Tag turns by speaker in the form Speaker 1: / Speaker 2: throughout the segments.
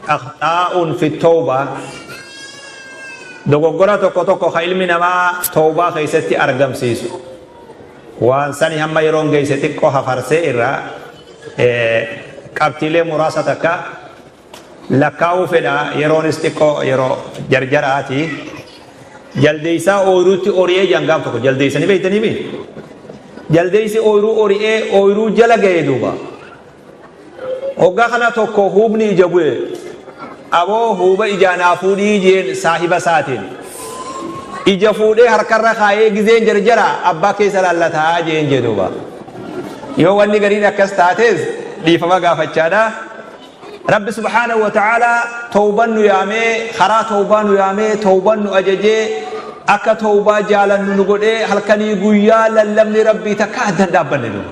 Speaker 1: Akhxaa'uun fi tawbaa, dogoggora tokko tokko ka ilmi namaa tawbaa keessatti argamsiisu. Waan sani hamma yeroon geesse xiqqoo hafarsee irraa qabxiilee muraasa takka lakkaa'uu fedha. Yeroonis xiqqoo yeroo jarjaraati. Jaldeessaa ooyiruutti ori'ee jedhan gaaf tokko. Jaldeessa ni beektanii mi? Jaldeessi ooyiruu ori'ee ooyiruu jala ga'e duuba. Hoggaa kana tokko huubni ija bu'e. Aboo, huuba ijaa naa fuudhii jeen saahiba isaatiin. Ija fuudhee harkarra kaayee gizeen jarjara abbaa keessa laallataa jeen jee duuba. Yoo wanni gariin akkas taates dhiifama gaafachaadha. Rabbi subhaanahu wa ta'aalaa tawban nu yaamee, karaa tawbaa nu yaamee, tawban nu ajajee, akka tawbaa jaalannu nu godhee, halkanii guyyaa lallabni Rabbii takka adda hin dhaabbanne duuba.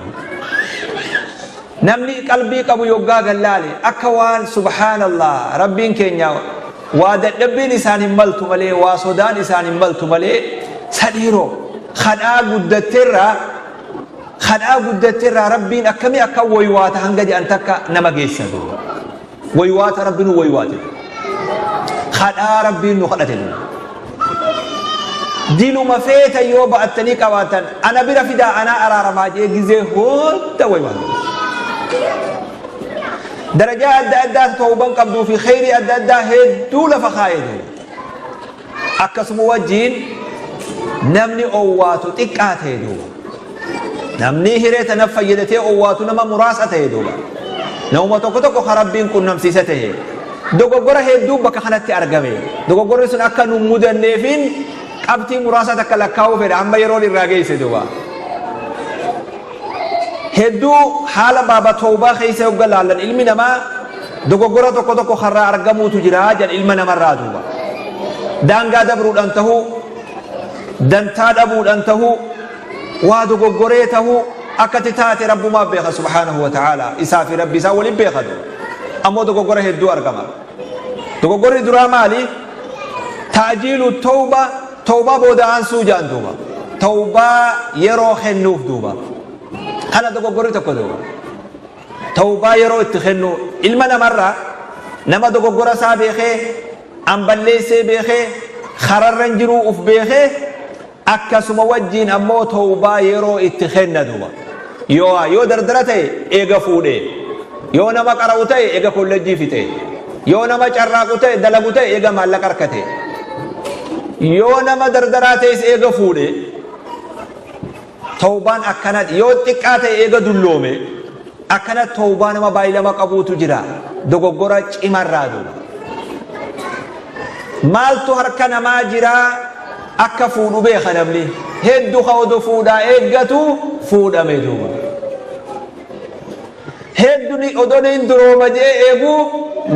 Speaker 1: Namni qalbii qabu yoggaa gallaale akka waan subhaanallah, Rabbiin keenya waa dadhabbiin isaan hin maltu malee, waa sodaan isaan hin maltu malee, sadhiiroo kadhaa guddatteerraa Rabbiin akkamii akka waywaata hanga jedhan takka nama geessa duuba. Waywaata Rabbi nu waywaate, kadhaa Rabbiin nu kadhate duuba. Diluma feeta yoo ba'attanii qabaatan ana bira fidaa, anaa araaramaa jee gizee hunda waywaata. Darajaa adda addaa tawban qabduu fi kheyrii adda addaa hedduu lafa kaa'ee duuba. Akkasuma wajjiin namni owwaatu xiqqaa ta'e duuba. Namni hiree tana fayyadatee owwaatu nama muraasa ta'e duuba. Namuma tokko tokko ka Rabbiin qunnamsiisa ta'e. Dogoggora hedduu bakka kanatti argame. Dogoggorri sun akka nu mudanneefiin qabxii muraasa takka lakkaa'uu fedha amma yeroon irraa geesse duuba. Hedduu haala baaba tawbaa keessa yogga laallan ilmi namaa dogoggora tokko tokko karraa argamuutu jira jedhan ilma namarraa duuba. Daangaa dabruudhaan tahuu, dantaa dhabuudhaan tahuu, waa dogoggoree tahuu, akkatti taate Rabbumaa beeka subhaanahu wa ta'ala, isaa fi Rabbi isaa waliin beeka duuba. Ammoo dogoggora hedduu argama. Dogoggorri duraa maali? Ta'jiilu tawba, tawbaa booda aansuu jedhan duuba. Tawbaa yeroo kennuuf duuba. Kana dogoggorri tokko duuba. Tawbaa yeroo itti kennu ilma namarraa, nama dogoggora isaa beekee, an balleessee beekee, kararra hin jiruu uf beekee, akkasuma wajjiin ammoo tawbaa yeroo itti kenna duuba. Yoo dardara ta'e eega fuudhee, yoo nama qara'u ta'e eega kollejjii fixe, yoo nama carraaqu ta'e, dalagu ta'e eega maallaqa harkate, yoo nama dardaraa ta'es eega fuudhe. Tawbaan akkana yoo xiqqaa ta'e eega dulloome. Akkana tawbaa nama baay'ilama qabuutu jira. Dogoggora cimarraa duuba. Maaltu harka namaa jira? Akka fuudhu beeka namni hedduu ka odoo fuudhaa eeggatu fuudhame duuba. Hedduun odoo hin durooma jee eegu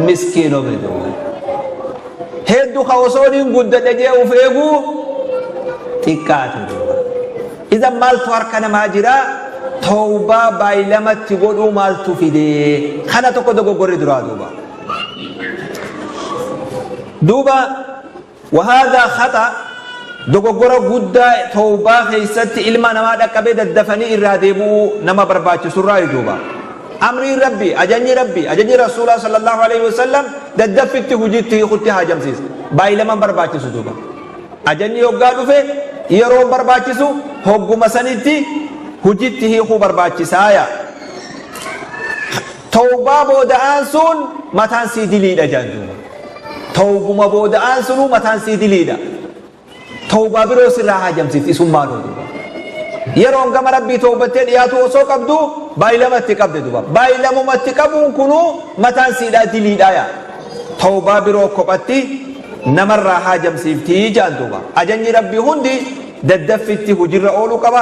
Speaker 1: miskiinome duuba. Hedduu ka osoo hin guddadhe jee uf eegu xiqqaate duuba. Idan maaltu harka namaa jira? Tawbaa baay'ilamatti godhuu maaltu fide? Kana tokko dogoggorri duraa duuba. Duuba وهذا خطأ, dogoggora guddaa tawbaa keessatti ilma namaa dhaqqabee daddafanii irraa deebi'uu nama barbaachisurraa duuba. Amriin Rabbi, ajajni Rabbi, ajajni Rasuulaa sallallahu alaihi wasallam daddaffitti hujiitti hiikutti haajamsiisa. Baay'ilaman barbaachisu duuba. Ajajni yoggaa dhufe yeroo barbaachisu hogguma sanitti hujitti hiikuu barbaachisaaya. Tawbaa booda'aan sun mataan sii diliidha jedhan duuba. Tawbuma booda'aan sunuu mataan sii diliidha. Tawbaa biroo sirraa haajamsiifti isummaanuu duuba. Yeroon gama Rabbii tawbattee dhiyaatu osoo qabdu baay'ilamatti qabde duuba. Baay'ilamumatti qabuun kunuu mataan siidhaa diliidha yaa. Tawbaa biroo kophatti namarraa haajamsiiftii jedhan duuba. Ajajni Rabbii hundi daddaffitti hujirra ooluu qaba.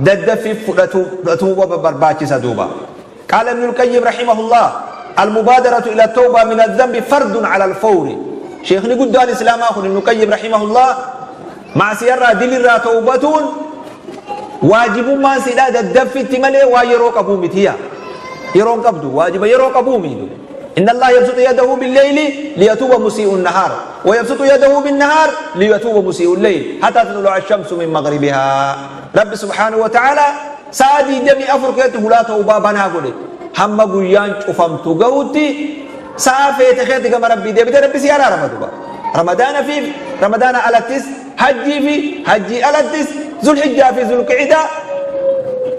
Speaker 1: Daddaffi fudhatuu barbaachisa duuba. قال ابن القيم رحمه الله: المبادرة إلى التوبة من الذنب فرض على الفور. شيخني قدان الإسلام أخو ابن القيم رحمه الله معصية دل توبة واجب ما سيدا ددفت ملي ويرو قبو متيا يرون قبدو واجب يرو قبو ميدو. إن الله يبسط يده بالليل ليتوب مسيء النهار ويبسط يده بالنهار ليتوب مسيء الليل حتى تطلع الشمس من مغربها. رب سبحانه وتعالى sa'a 24 keessatti hulaa tawbaa banaa godhe. Hamma guyyaan cufamtu gahutti Sa'aa feete keetti gama Rabbii deebitee Rabbi si araarama duba. Ramadaana fi Ramadaana alattis, hajjii fi hajjii alattis, Zulhijjaa fi Zulqi'idaa,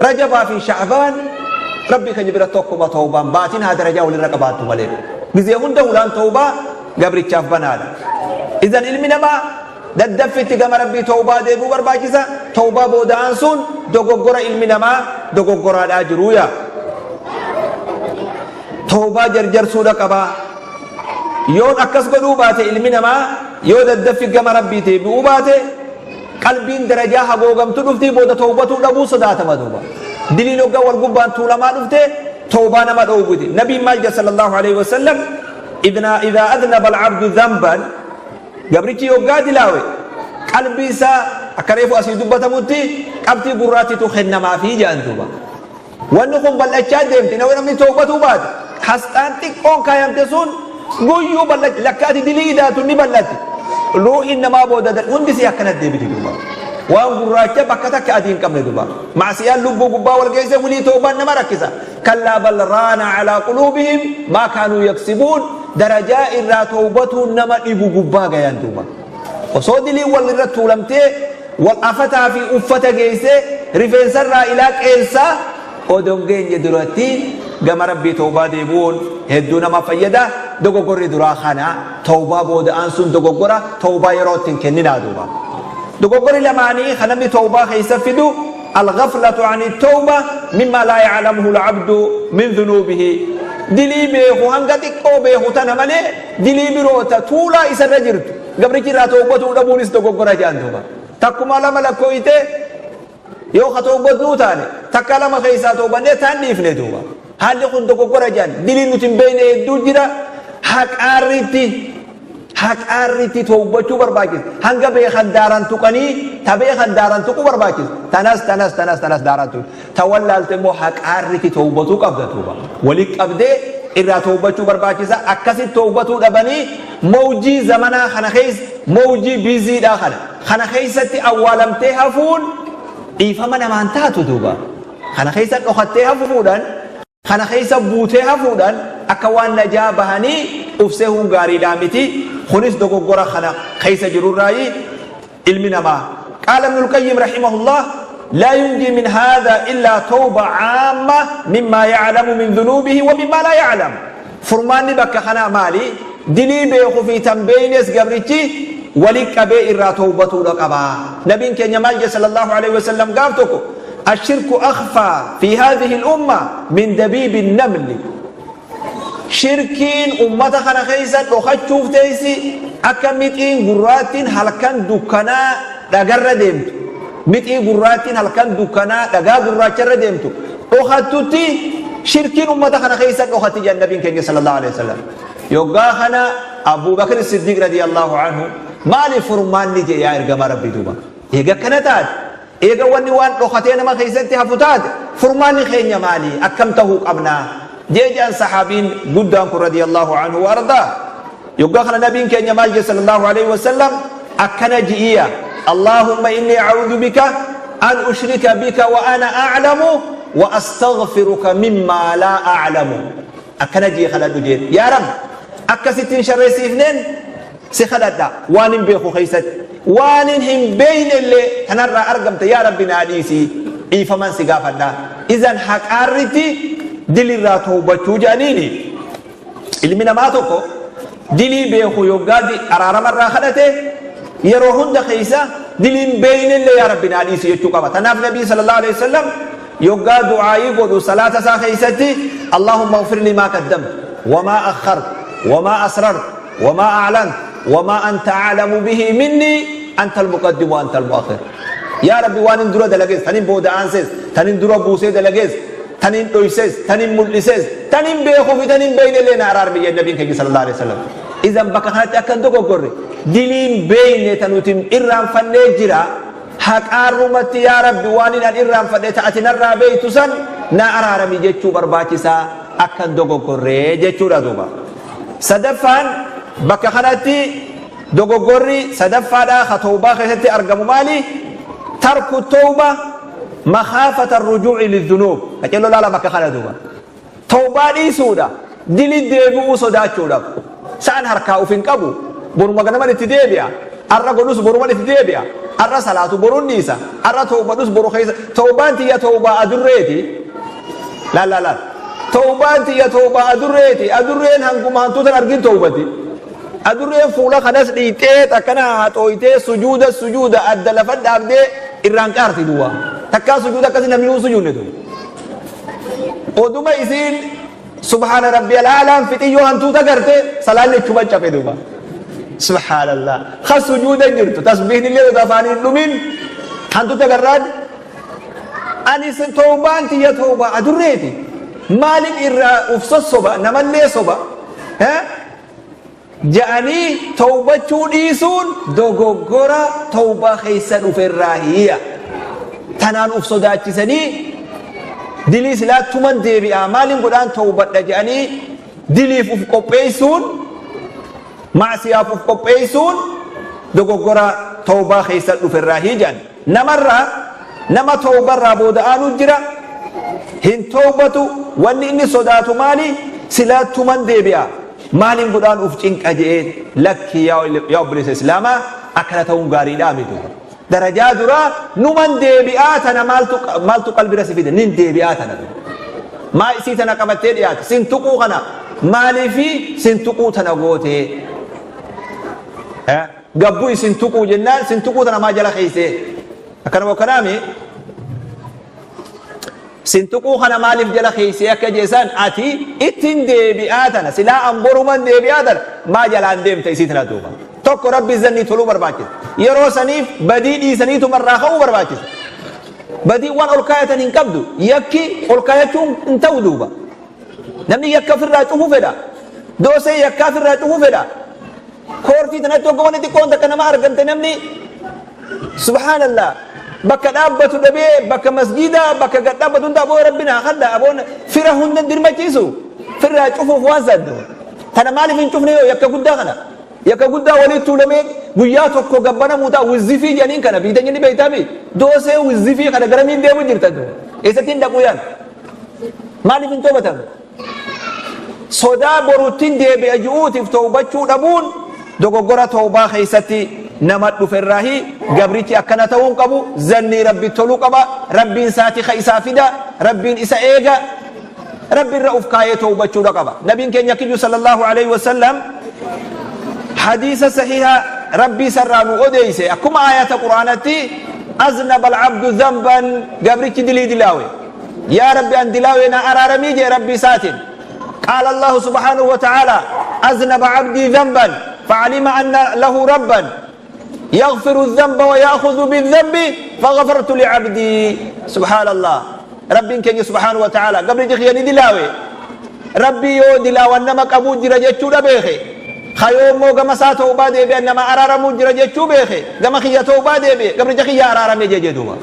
Speaker 1: Rajabaa fi Sha'baan Rabbii keenya bira tokkuma tawbaan baatiin haa darajaa walirra qabaattu malee. Gizee hunda hulaan tawbaa gabrichaaf banaadha. Idan ilmi namaa daddaffitti gama Rabbii tawbaa deebi'uu barbaachisa. Tawbaa booda aansuun dogoggora ilmi namaa dogoggoraadhaa jiruu yaa. Tawbaa jarjarsuudha qaba. Yoon akkas godhuu baate, ilmi namaa yoo daddaffi gama Rabbii deebi'uu baate, qalbiin darajaa hagoogamtu dhuftii booda tawbatuu dhabuu sodaatama duuba. Diliin hoggaa wal gubbaan tuulamaa dhufte tawbaa nama dhoowwiti. Nabiin maal jedha sallallahu alaihi wasallam? Idhaa adnaba al-abdu dhanban, gabrichi yoggaa dilaawe, qalbii isaa akka reefu asii dubbatamutti qabxii gurraattitu kennamaafii jedhan duuba. Wanni kun bal'achaa deemti. Yoo namni tawbatuu baate, hasxaan xiqqoon kaayamte sun guyyuu bal'achi lakka ati dilii idaatu ni bal'atti. Ruuhiin namaa booda hundi si akkana deebiti duuba. Waan gurraacha bakka takka adii hin qabne duuba. Macsiyaan lubbuu gubbaa wal geesse wilii tawbaan nama rakkisa. Kallaa bal raana alaa quluubihim maa kaanuu yaksibuun, darajaa irraa tawbatuun nama dhibu gubbaa gayan duuba. Osoo diliin wal irra tuulamtee wal afataa fi uffata geessee rifeensarraa ilaa qeensaa odoo hin geenye duratti gama Rabbii tawbaa deebi'uun hedduu nama fayyada. Dogoggorri duraa kana, tawbaa booda aansuun dogoggora, tawbaa yeroo itti hin kenninaa duuba. Dogoggorri lamaanii kan namni tawbaa keessa fidu, al-ghaflatu ani tawba mimma laa ya'lamuhu al-abdu min dhunuubihi. Dilii beeku hanga xiqqoo beeku tana malee dilii biroota tuulaa isarra jirtu gabrichi irraa tawbatuu dhabuunis dogoggora jedhan duuba. Takkuma lama lakkooytee yoo ka tawbatnuu taane, takka lama keessaa tawbannee taan dhiifne duuba. Haalli kun dogoggora jedhan. Dilii nuti hin beekne hedduu jira. Haqaarritti haqaarritti tawbachuu barbaachisa. Hanga beekan daaran tuqanii, ta beekan daaran tuquu barbaachisa. Tanas tanas tanas tanas daaran tuqu. Ta wallaalte immoo haqaarritti tawbatuu qabda duuba. Wali qabdee irraa tawbachuu barbaachisa. Akkasitti tawbatuu dhabanii mawjii zamanaa kana keessa, mawjii biiziidhaa kana keessatti awwaalamtee hafuun dhiifama namaan taatu duuba. Kana keessa dhokattee hafuudhaan, kana keessa buutee hafuudhaan akka waan najaa bahanii ufsehuun gaariidhaa miti. Kunis dogoggora kana keessa jirurraayi ilmi namaa. Qaala Ibnul Qayyim rahimahullah: laa yunjii min haadha illaa tawba caamma mimmaa yaclamu min dhunuubihi wa mimmaa laa yaclam. Furmaanni bakka kanaa maali? Dilii beeku fi tan beeynes gabrichi wali qabee irraa tawbatuudha qaba. Nabiin keenya maal jedhe sallallahu alaihi wasallam gaaf tokko? Ashirku akhfaa fi haadhihi al-umma min dabiibi namli. Shirkiin ummata kana keessa dhokachuuf teessi akka mixiin gurraattiin halkan dukkanaa dhagarra deemtu. Mixii gurraattiin halkan dukkanaa dhagaa gurraacharra deemtu dhokattutti shirkiin ummata kana keessa dhokatti jedhan nabiin keenya sallallahu alaihi wasallam. Yoggaa kana Abuu Bakr Siddiq radiyallahu anhu, maali furmaanni jedhe yaa ergamaa Rabbii duuba. Eega akkana taate, eega wanni waan dhokatee nama keessatti hafu taate, furmaanni keenya maali? Akkam tahuu qabna? Jee jedhan sahaabiin guddaan kun radiyallahu anhu wa ardaa. Yoggaa kana nabiin keenya maal jedhe sallallahu alaihi wasallam? Akkana ji'iya: Allahumma inni a'udhu bika an ushrika bika wa ana a'lamu wa astaghfiruka mimma laa a'lamu. Akkana jii kadhadhu jeen: yaa Rabbi, akkasitti hin sharreessiifneen si kadhadha, waan hin beeku keessatti waan hin beekne illee kanarraa argamte yaa Rabbi naa dhiisi, dhiifaman si gaafadha. Izan haqaarritti dilirraa tawbachuu jedhaniini. Ilmi namaa tokko dilii beeku yoggaa araaramarraa kadhate, yeroo hunda keessa diliin beekne illee yaa Rabbi naa dhiisi jechuu qaba. Tanaaf Nabii sallallahu alaihi wasallam yoggaa du'aayii godhu salaata isaa keessatti, Allahumma ighfir li maa qaddamtu wamaa akhartu wamaa asrartu wamaa a'lantu wamaa anta a'lamu bihi minni, anta al-muqaddim wa anta al-mu'akhir. Yaa Rabbi, waan hin dura dalagees, tanin booda aansees, tanin dura buusee dalagees, tanin dhoysees, tanin mul'isees, tanin beekuu fi tanin beekne illee na araarmi jedhe nabiin keenya sallallahu alaihi wasallam. Idan bakka kanatti akka hin dogoggorre, diliin beekne ta nuti irraanfannee jira, haqaarrumatti yaa Rabbi, waan hin an irraanfadhe ta ati narraa beektu san na araarami jechuu barbaachisaa, akka hin dogoggorre jechuudha duuba. Sadaffaan bakka kanatti dogoggorri sadaffaadhaa ka tawbaa keessatti argamu maali? Tarku tawba makhaafata rujuu'i lidhunuub. Qaceelloo laala bakka kana duuba. Tawbaa dhiisuudha. Dili deebi'uu sodaachuudhaaf. Sa'an harkaa uf hin qabu. Boruma ganaman itti deebi'a. Arra godhus boruman itti deebi'a. Arra salaatu borun dhiisa. Arra towbadhus boru keessa. Towbaan tiyya towbaa adurreeti. Laal laal laal. Towbaan tiyya towbaa adurreeti. Adurreen hanguma hantuutan argin towbati. Adurreen fuula kanas dhiixxee akkana haxooytee sujuuda sujuuda adda lafa dhaabdee irraan qaarti duwwaa. Takkaa sujuuda akkasii namni hin sujuudne duwwa. Oduma isiin Subhaana rabbiyal a'laan fixiyyoo hantuuta garte salaanni achuma cabe duuba. Subhaanallah. Ka sujuuda jirtu tasbiihni illee odoo afaanii hin dhumin hantuuta garraan ani tawbaan tiyya tawbaa adurreeti. Maalin irraa uf sossoba namallee soba. Ja'anii tawbachuu dhiisuun dogoggora tawbaa keessa dhuferraa hiya. Tanaan uf sodaachisanii dilii silaa tuman deebi'aa maalin godhaan tawbadha je'anii diliif uf qopheessuun ma'siyaaf uf qopheessuun dogoggora tawbaa keessa dhuferraa hi ja'an. Namarraa nama tawbarraa booda aanu jira hin tawbatu wanni inni sodaatu maali silaa tuman deebi'a Maalin godhaan uf cinqa je'ee lakki yaa obboleessa islaamaa akkana ta'uun gaariidhaa miti. Darajaa duraa numan deebi'aa tana maaltu maaltu qalbira si fide nin deebi'aa tana dura. Maa isii tana qabattee dhiyaate sin tuquu kana maaliifi sin tuquu tana gootee. Gabbu isin tuquu jennaan sin tuquu tana maa jala keeysee akkanuma akkanaami. Sin tuquu kana maaliif jala keeysee akka jeesan ati ittin deebi'aa tana silaa an boruman deebi'aa tana maa jalaan deemta isii tana duuba. Tokko rabbi zannii toluu barbaachisa. Yeroo saniif badii dhiisaniituma irraa ka'uu barbaachisa. Badii waan ol kaayatan hin qabdu. Yakki ol kaayachuun hin ta'u duuba. Namni yakka ofirraa cufuu fedha. Doosee yakkaa ofirraa cufuu fedha. Koortii tanatti hogga wanni xiqqoon takka nama argamte namni subhaanallah bakka dhaabbatu dhabee bakka masjiidaa bakka gad dhaabbatu hunda aboo rabbi naa kadha aboon fira hunda dirmachiisu firraa cufuuf waan saddu tana maaliif hin cufne yoo yakka guddaa kana yakka guddaa walii tuulamee guyyaa tokko gabbanamuu ta'a wizzifii jedhaniin kana biitanya ni beektaami doosee wizzifii kana garamiin deemu jirtan eessatti hin dhaquu yaan maaliif hin toobatan Sodaa boruttin deebi'a ju'uutiif towbachuu dhabuun dogoggora towbaa keessatti nama dhuferraahi. Gabrichi akkana ta'uu hin qabu. Zannii Rabbitti toluu qaba. Rabbiin isaa tika isaa fida. Rabbiin isa eega. Rabbi irra uf kaayee towbachuudha qaba. Nabiin keenya akki ju sallallahu aleyhi wasallam hadiisa sahiha Rabbii isarraa nu odeeyse akkuma aayata Qur'aanatti aznaba al-abdu dhanban gabrichi dilii dilaawe. Yaa Rabbi an dilaawee naa araaramii jee Rabbii isaatiin. Qaala Allahu subhaanahu wa ta'aalaa aznaba abdii dhanban fa'alima anna lahu rabban yaghfiru dhanba wa ya'khudhu bidhanbi faghafartu li'abdii. Subhaanallah. Rabbiin keenya subhaanahu wa ta'aalaa gabrichi kiyya ni dilaawe. Rabbii yoo dilaawan nama qabuu jira jechuudha beeke. Kayoo immoo gama isaa tawbaa deebi'an nama araaramuu jira jechuu beeke. Gama kiyya tawbaa deebi'e gabricha kiyya araarame jee jee duuba.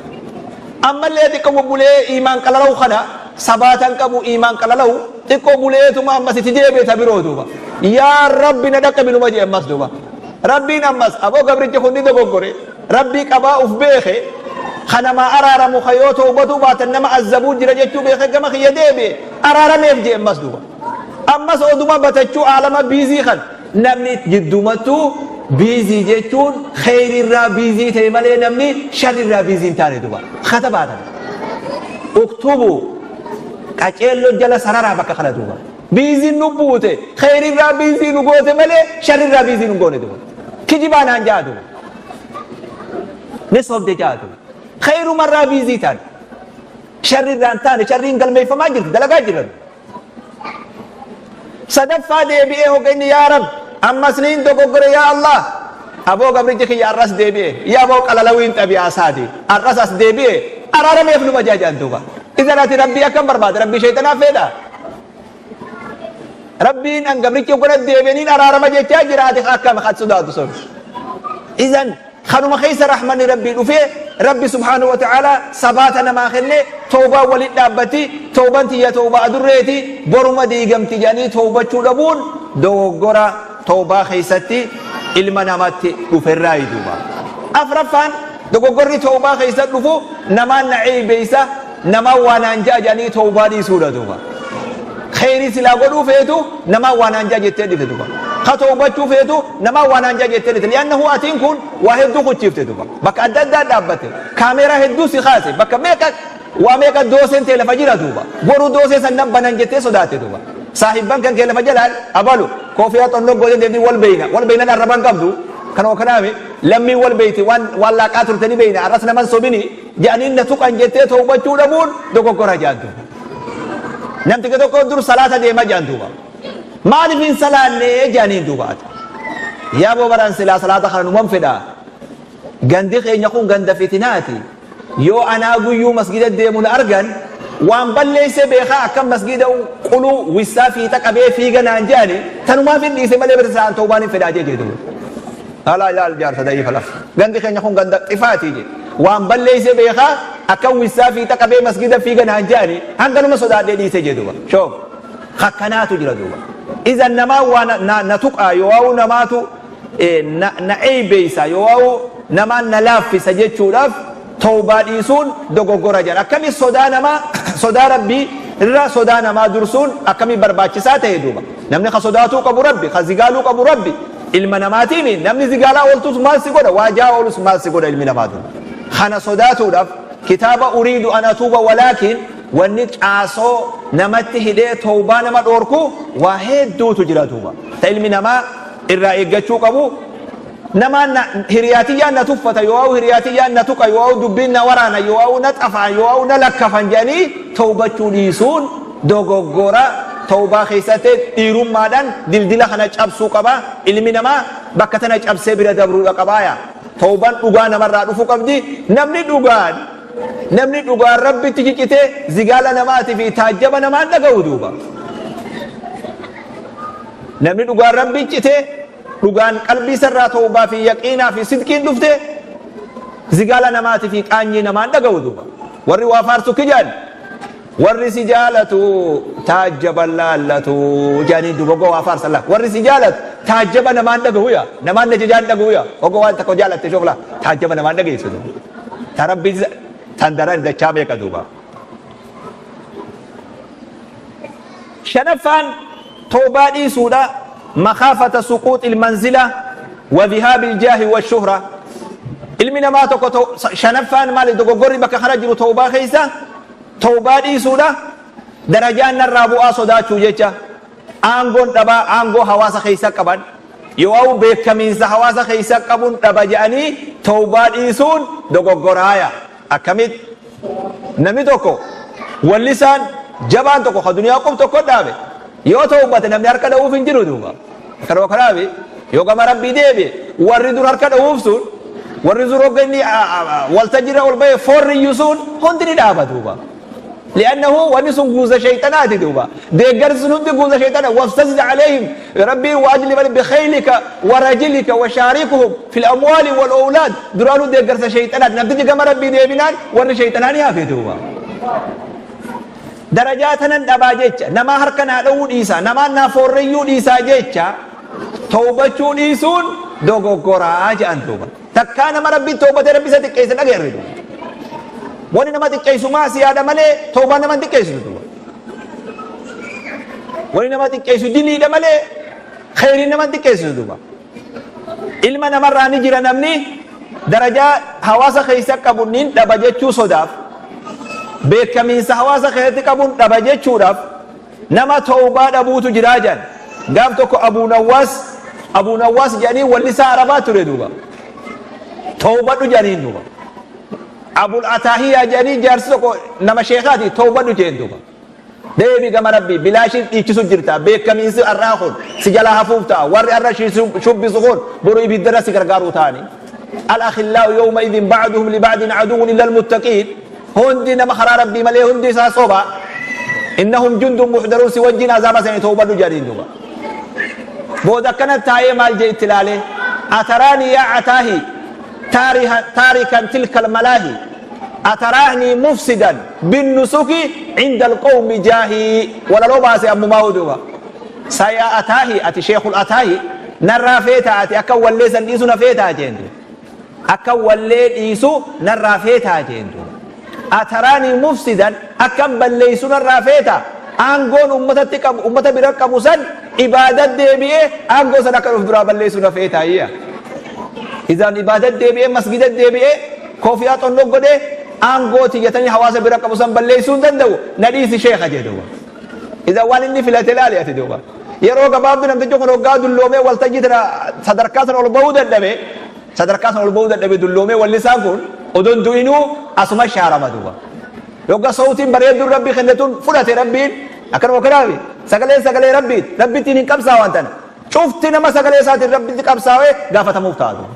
Speaker 1: Ammallee xiqqo bubbulee iimaan qalalawu kana sabaatan qabu iimaan qalalawu xiqqo buleetuma ammas itti deebi'e ta biroo duuba. Yaa Rabbi na dhaqqabi numa jee ammas duuba. Rabbiin ammas aboo gabrichi kun ni dogoggore Rabbii qabaa uf beeke ka namaa araaramu ka yoo towbatuu baatan nama azzabuu jira jechuu beeke gama kiyya deebi'e araarameef jee ammas duuba. Ammas oduma batachuu aalama biizii kan Namni jiddumattuu biizii jechuun kheyrirraa biizii ta'e malee namni sharrirraa biizii hin taane duba. Katabaa tana. Uktubu qaceelloo jala sararaa bakka kana duuba. Biiziin nu buute kheyrirraa biizii nu goote malee sharrirraa biizii nu goone duba. Kijibaa naan ja'a duba. Ni sobde ja'a duba. Kheyrumarraa biizii taane. Sharrirraa hin taane sharriin galmeeffamaa jirti dalagaa jirra. Sadaffaa deebi'ee hogga inni yaa Rabbi ammas niin dogoggore yaa Allah aboo gabrichi kiyya arras deebi'e yaa aboo qalalawiin xabi'aa isaati arras as deebi'e araarameef numa jaajaan duuba idan ati Rabbii akkam barbaada Rabbii sheexanaa feedha Rabbiin an gabrichi hoggana deebi'e niin araarama jechaa jira ati akkam kan sodaatu sun idan Kanuma keessa rahmanni Rabbii dhufee Rabbi subhaanahu wa ta'aalaa sabaata namaa kennee tawbaan walitti dhaabbatti tawbaan tiyya tawbaa adurreeti boruma diigamti jedhanii tawbachuu dhabuun dogoggora tawbaa keessatti ilma namatti dhuferraayi duuba. Afraffaan dogoggorri tawbaa keessatti dhufu namaan na ceeybeeysa namaan waa naan ja'a jedhanii tawbaa dhiisuudha duuba. Kheyrii silaa godhuu feetu namaan waa naan ja'a jettee dhifte duba. Ka towbachuu feetu namaan waa naan ja'a jettee dhifte. Li'annahu atiin kun waa hedduu kuchiifte duba. Bakka adda addaa dhaabbatte. Kaameeraa hedduu si kaase. Bakka meeqa waa meeqa dooseen tee lafa jira duuba. Boru doosee san nan banan jettee sodaatte duuba. Saahibban kan kee lafa jalaan abalu koofiyaa xonnoo gootee deemtii wal beeyna. Wal beeynan arraban qabdu. Kanuma kanaami lammiin wal beeyti waan waan laaqaa turte ni beeyna arras naman sobini jedhanii na tuqan jettee towbachuu dhabuun dogoggora jedhan duuba. Namticha tokko dur salaata deema jedhan duuba. Maaliif hin salaanne jedhaniin duuba ati. Yaa boo baran silaa salaata kana numan fedha. Gandi keenya kun ganda fitinaati. Yoo anaa guyyuu masgida deemu na argan waan balleesse beekaa akkam masgida quluu wissaa fiixa qabee fiiga naan jedhani tanumaaf hin dhiise malee bira sa'aan tawbaan hin fedhaa jee jedhu. Alaa ilaal jaarsa da'iifa lafa. Gandi keenya kun ganda xifaati jee. Waan balleesse beekaa akkam wissaa fiixa qabee masgida fiiga naan jedhani hanganuma sodaadhee dhiise jee duuba. Shoof. Kakkanaatu jira duuba. Izan namaa waa na tuqaa yoo namaatu na eeybeeysa yoo'au namaan na laaffisa jechuudhaaf towbaa dhiisuun dogoggora jedhan. Akkami sodaa namaa sodaa Rabbii irra sodaa namaa dursuun akkami barbaachisaa tahe duuba. Namni ka sodaatuu qabu Rabbi, ka zigaaluu qabu Rabbi. Ilma namaatiimi namni zigaalaa ooltus maal si godha, waa jaa oolus maal si godha ilmi namaa duuba. Kana sodaatuudhaaf kitaaba uriidu an atuuba walaakiin wanni caasoo namatti hidhee towbaa nama dhoorku waa hedduutu jira duuba. Ta ilmi namaa irraa eeggachuu qabu namaan na hiriyaa tiyyaan na tuffata yoo'au hiriyaa tiyyaan na tuqa yoo'au dubbiin na waraana yoo'au na xafaan yoo'au na lakkafan jedhanii towbachuu dhiisuun dogoggora towbaa keessatti dhiirummaadhaan dildila kana cabsuu qaba ilmi namaa bakka tana cabsee bira dabruudha qabaaya towbaan dhugaa namarraa dhufuu qabdi namni dhugaan namni dhugaan rabbitti cicitee zigaala namaatii fi taajjaba namaan dhaga'u duuba Namni dhugaan Rabbii cite, dhugaan qalbii isarraa tawbaa fi yaqiinaa fi sidqiin dhufte, zigaala namaati fi qaanyii namaan dhaga'u duuba. Warri waa faarsu kijaan, warri si jaalatu taajjaba laallatu jaaniin duuba ogga waa faarsan laa. Warri si jaalatu taajjaba namaan dhaga'u yaa, namaan na jajaan dhaga'u yaa, ogga waan takka jaalatte shofla taajjaba namaan dhageessu duuba. Ta Rabbii tan daran dachaa meeqa duuba. Shanaffaan tawbaa dhiisuudha, makhaafata suquuxil manzila wa dhihaabil jaahi wa shuhra. Ilmi namaa tokko shanaffaan maali dogoggorri bakka kana jiru tawbaa keessa tawbaa dhiisuudha, darajaan narraa bu'aa sodaachuu jecha aangoon dhabaa aangoo hawaasa keessa qaban yoo beekamiinsa hawaasa keessa qabuun dhaba jedhanii tawbaa dhiisuun dogoggoraaya. Akkamitti? Namni tokko wallisaan jabaan tokko ka duniyaa qub tokko dhaabe yoo tawbate namni harka dha'uuf hin jiru duuba. Kanuma kanaafi yoo gama Rabbii deebi'e warri dur harka dha'uuf sun warri dur hogga inni waltajjiirra ol ba'e foorriyyu sun hundi ni dhaaba duuba. Li'annahu wanni sun guuza shayxanaati duuba. Deeggarsi sun hundi guuza shayxana. Wafsazid alayhim Rabbiin wa ajlib alayhim bikhaylika wa rajilika wa shaarikuhum fil amwaali wal owlaad duraanuu deeggarsa shayxanaati. Namtichi gama Rabbii deebinaan warri shayxanaa ni hafe duuba. Darajaa tanan dhabaa jecha namaa harka naa dhowuu dhiisaa namaan naa foorreyyuu dhiisaa jecha towbachuu dhiisuun dogoggoraa jedhan duuba. Takkaa nama Rabbiin towbatee Rabbi isa xiqqeesse dhageerre duuba. Wani nama xiqqeessu maasiyaadha malee towbaan nama hin xiqqeessitu duuba. Wani nama xiqqeessu diliidha malee kheyriin nama hin xiqqeessitu duuba. Ilma namarraa ni jira namni darajaa hawaasa keessa qabu nin dhaba jechuu sodaaf beekamiinsa hawaasa keessatti qabuun dhaba jechuudhaaf Nama tawbaa dhabuutu jiraa jedhan. Gaaf tokko Abuu Nawwaas Abuu Nawwaas jedhanii wallisaa Arabaa ture duuba. Tawbadhu jedhaniin duuba. Abul Ataahiyaa jedhanii jaarsi tokko nama sheekaati tawbadhu jeen duuba. Deebi gama Rabbii bilaashiin dhiichisu jirta beekamiinsi arraa kun si jalaa hafuuf ta'a warri arra shubbisu kun boru ibiddarra si gargaaruu ta'anii. Al-akhillaa'u yawma idin ba'duhum li ba'din aduwwun illa al-muttaqiin. Hundi nama karaa Rabbii malee hundi isaa soba. Innahum jundun muhdaruun si wajjin azaaba sanii tawbadhu jedhaniin duuba. Booda akkana taa'ee maal jee itti ilaalee ataraani yaa ataahi taarikan tilka almalaahi ataraani mufsidan binnusuki cinda alqawmi jaahii walaloo baase ammumaa duuba. Sayaa ataahi ati sheekul ataahi narraa feetaa ati akka walleessan dhiisu na feetaa jeen duuba. Akkan wallee dhiisu narraa feetaa jeen duuba. Ataraanii mufsidan akkan balleeysu narraa feeta? Aangoon ummatatti qabu, ummata bira qabu san ibaadat deebi'ee aangoo san akka of duraa balleessu na feetaayya. Izaan ibaadat deebi'ee, masgidat deebi'ee, koofiyaa xonnoo godhee, aangoo tiyyatanii hawaasa bira qabu san balleessuu hin danda'u, na dhiisi sheekha jee duuba. Izaan waan inni filate laali ati duuba. Yeroo gabaabduu namtichi kun hoggaa dulloomee waltajjii tana sadarkaa sana ol bahuu dadhabe, sadarkaa sana ol bahuu dadhabe, dulloomee wallisaan kun odoon du'inuu asuma shaarama duuba. Yogga sawtiin bareedduun Rabbi kenne tun fudhate Rabbiin, akkanuma kanaafi sagaleen sagalee Rabbiiti, Rabbittiin hin qabsaawan tana. Cufti nama sagalee isaatiin Rabbitti qabsaawee gaafatamuuf ta'a duuba.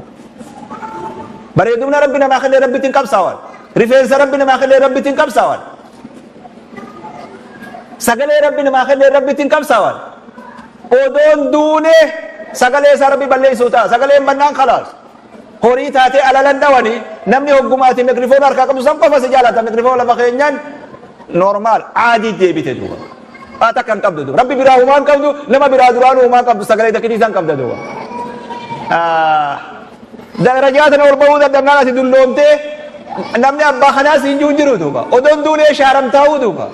Speaker 1: Bareedumna Rabbi namaa kenne Rabbitti hin qabsaawan. Rifeensa Rabbi namaa kenne Rabbitti hin qabsaawan. Sagalee Rabbi namaa kenne Rabbitti hin qabsaawan. Odoon duune sagalee isaa Rabbi balleessuu ta'a. Sagaleen bannaan khalaas. Horii taatee alalan dhawani, namni hogguma ati mikrifoona harkaa qabdu san qofa si jaalata. Mikrifoona lafa keenyaan normaal aadii deebite duuba. Waa takka hin qabdu duuba. Rabbi biraa humaa hin qabdu, nama biraa duraanuu humaa hin qabdu, sagalee takkitii san qabda duuba. Darajaa tana ol bahuu dadhabnaan ati dulloomtee namni abbaa kanaa siin jiru jiru duuba. Odoon duunee shaaramtaa'uu duuba.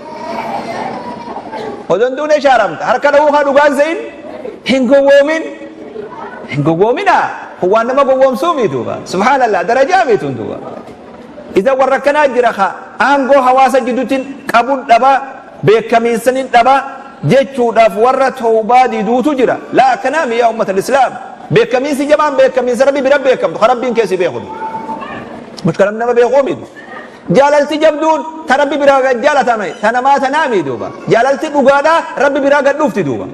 Speaker 1: Odoon duunee shaaramta. Harka dhahuu haa dhugaan se'in hin gowwoomin. Hin gowwoominaa. Kun waan nama gowwoomsuu mii duuba. Subhaanallah, darajaa miitun duuba. Isa warra akkanaa jira ka aangoo hawaasa jidduutti qabun dhaba, beekamiinsanin dhaba jechuudhaaf warra tawbaa diduutu jira. Laa, akkanaa mi yaa ummata islaam. Beekamiinsi jabaan beekamiinsa Rabbi bira beekamtu, ka Rabbiin keessi beeku. Mushkila nama beekuu miti. Jaalalti jabduun ta Rabbi biraa gad jaalatame ta namaa tanaa mii duuba. Jaalalti dhugaadhaa Rabbi biraa gad dhufti duuba.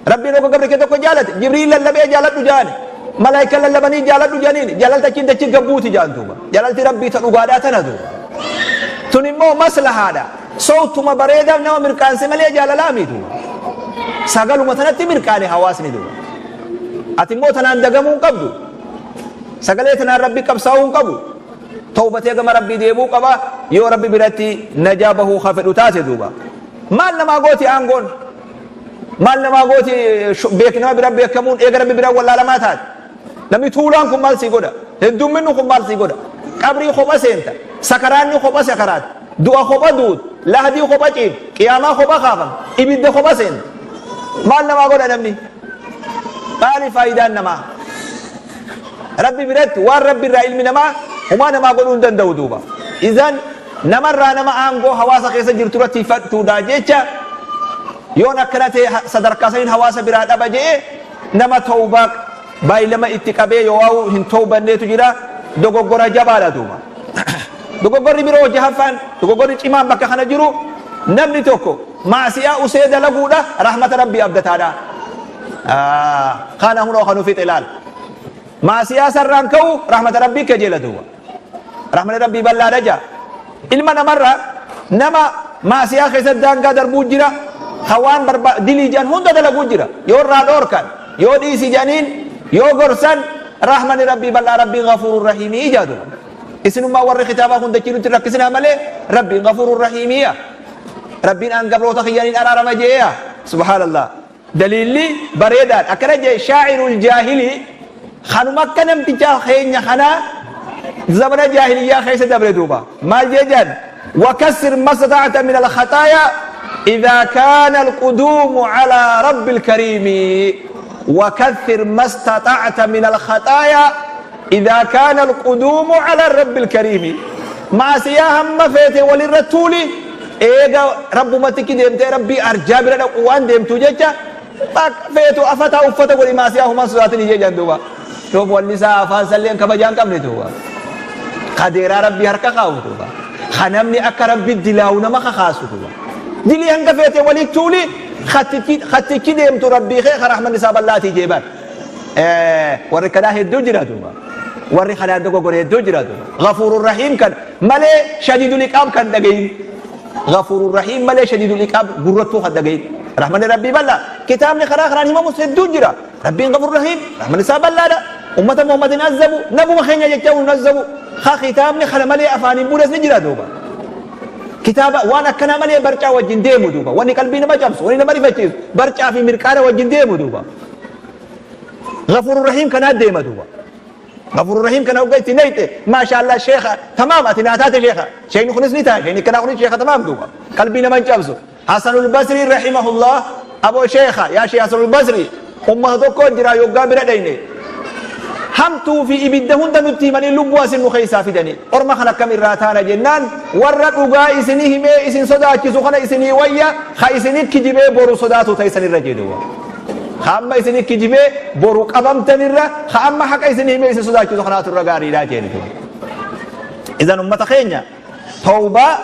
Speaker 1: Rabbiin hogga gabri kee tokko jaalate, Jibriil lallabee jaaladhu jaani. Malaayika lallabanii jaaladhu jaaniin, jaalalti achiin dachi gabbuuti jaan duuba. Jaalalti Rabbii ta dhugaadhaa tana duuba. Tun immoo maslahaadha. Sowtuma bareedaa nama mirqaanse malee jaalalaa mii duuba. Sagaluma tanatti mirqaane hawaasni duuba. Ati immoo tanaan dagamuu hin qabdu. Sagalee tanaan Rabbi qabsaa'uu hin qabu. Tawbatee gama Rabbii deebi'uu qaba, yoo Rabbi biratti najaa bahuu ka fedhu taate duuba. Maal namaa gooti aangoon? Maal namaa gooti beek nama bira beekamuun eega Rabbi bira wallaalamaa taate? Namni tuulaan kun maal sii godha? Heddumminni kun maal sii godha? Qabrii kopha seenta, sakaraanni kopha sakaraata, du'a kopha duuta, lahdii kopha ciifta, qiyaamaa kopha kaafamta, ibidda kopha seenta. Maal namaa godha namni? Maali faayidaan namaa? Rabbi biratti waan Rabbi irraa ilmi namaa humaa namaa godhuu hin danda'u duuba. Izan namarraa nama aangoo hawaasa keessa jirtu irratti tiiffatuudhaa jecha, yoon akkana ta'e sadarkaa saniin hawaasa biraa dhaba je'e nama tawbaa baay'ilama itti qabee yoo waa'u hin tawbanneetu jira, dogoggora jabaadha duuba. Dogoggorri biroo jahaffaan, dogoggorri cimaan bakka kana jiru, namni tokko maasiyaa usee dalaguudha rahmata Rabbii abdataadha. Kana hunoo kanu fixe laal. Maasiyaa sarraan ka'u rahmata Rabbii kajeela duuba. Rahmanni Rabbii bal'aadha jaa. Ilma namarra nama maasiyaa keessatti daangaa darbuu jira. Ka waan barba dilii jedhan hunda dalaguu jira. Yoo irraa dhoorkan, yoo dhiisi jedhaniin, yoo gorsan, rahmanni Rabbii bal'aa, Rabbiin ghafuurur rahiimii jaa duuba. Isinummaa warri kitaabaa kun dachii nutti rakkisinaa malee Rabbiin ghafuurur rahiimiya. Rabbiin aan gabroota kiyyaniin araarama jeeya. Subhaanallah. Daliilli bareedaadha. Akkana jee shaa'irul jaahilii, kanuma akka namticha keenya kanaa zamana jaahiliyyaa keessa dabre duuba. Maal jee jedhan? Wakassir mastata'ta min al-khataaya idhaa kaana al-quduumu alaa rabbil kariimi. Wakassir mastata'ta min al-khataaya idhaa kaana al-quduumu alaa rabbil kariimi. Maasiyaa hamma feete walirra tuuli, eega Rabbumatti deemtee Rabbii arjaa bira dhaqu waan deemtuu jecha, bakka feetu afataa uffata godhi, maasiyaa humaan sodaatin ijee jedhan duuba. Doof wallisaa afaan salleen kabajaa hin qabne duuba. Kadeeraa Rabbii harka kaa'u duuba. Ka namni akka Rabbi dilaawu nama kakaasu duuba. Dilii hanga feete walii tuuli, kattichi deemtu Rabbii kee ka rahmanni isaa bal'aatii jeeban. Warri kanaa hedduu jira duuba. Warri kanaan dogoggore hedduu jira duuba. Ghafuurur Rahiim kan malee shadiidul iqaab kan dhagayin. Ghafuurur Rahiim malee shadiidul iqaab gurrattuu kan dhagayin. Rahmanni Rabbii bal'aa. Kitaabni karaa kanaan himamus hedduu jira. Rabbiin Ghafuurur Rahiim, rahmanni isaa bal'aadha. Ummata Muhammad hin azzabu, nabuma keenya jecha hin azzabu. Ka kitaabni kana malee afaan hin buunes ni jira duuba. Kitaaba waan akkanaa malee barcaa wajjin deemu duuba. Wanni qalbii nama cabsu, wanni nama rifachiisu, barcaa fi mirqaana wajjin deemu duuba. Ghafuurur Rahiim kanaa deema duuba. Ghafuurur Rahiim kana hogga itti nayxe, maashaallah, sheekha tamaam, ati naa taate sheekha. Sheekni kunis ni ta'a, sheekni kanaa kunis sheekha tamaam duuba. Qalbii nama hin cabsu. Hasanul Basrii rahimahullah, aboo sheekha, yaa sheekh Hasanul Basrii, ummata tokko jira, yoggaa bira dhayne hamtuu fi ibidda hunda nutti himanii lubbuu asin nu keessaa fidanii, orma kan akkam irraa taana jennaan, warra dhugaa isinii himee isin sodaachisu kana isinii wayya ka isinii kijibee boru sodaatu ta'e sanirra jedhu. Ka amma isinii kijibee boru qabamtanirra ka amma haqa isinii himee isin sodaachisu kanaatu irra gaariidha jedhu. Idan ummata keenya, tawbaa,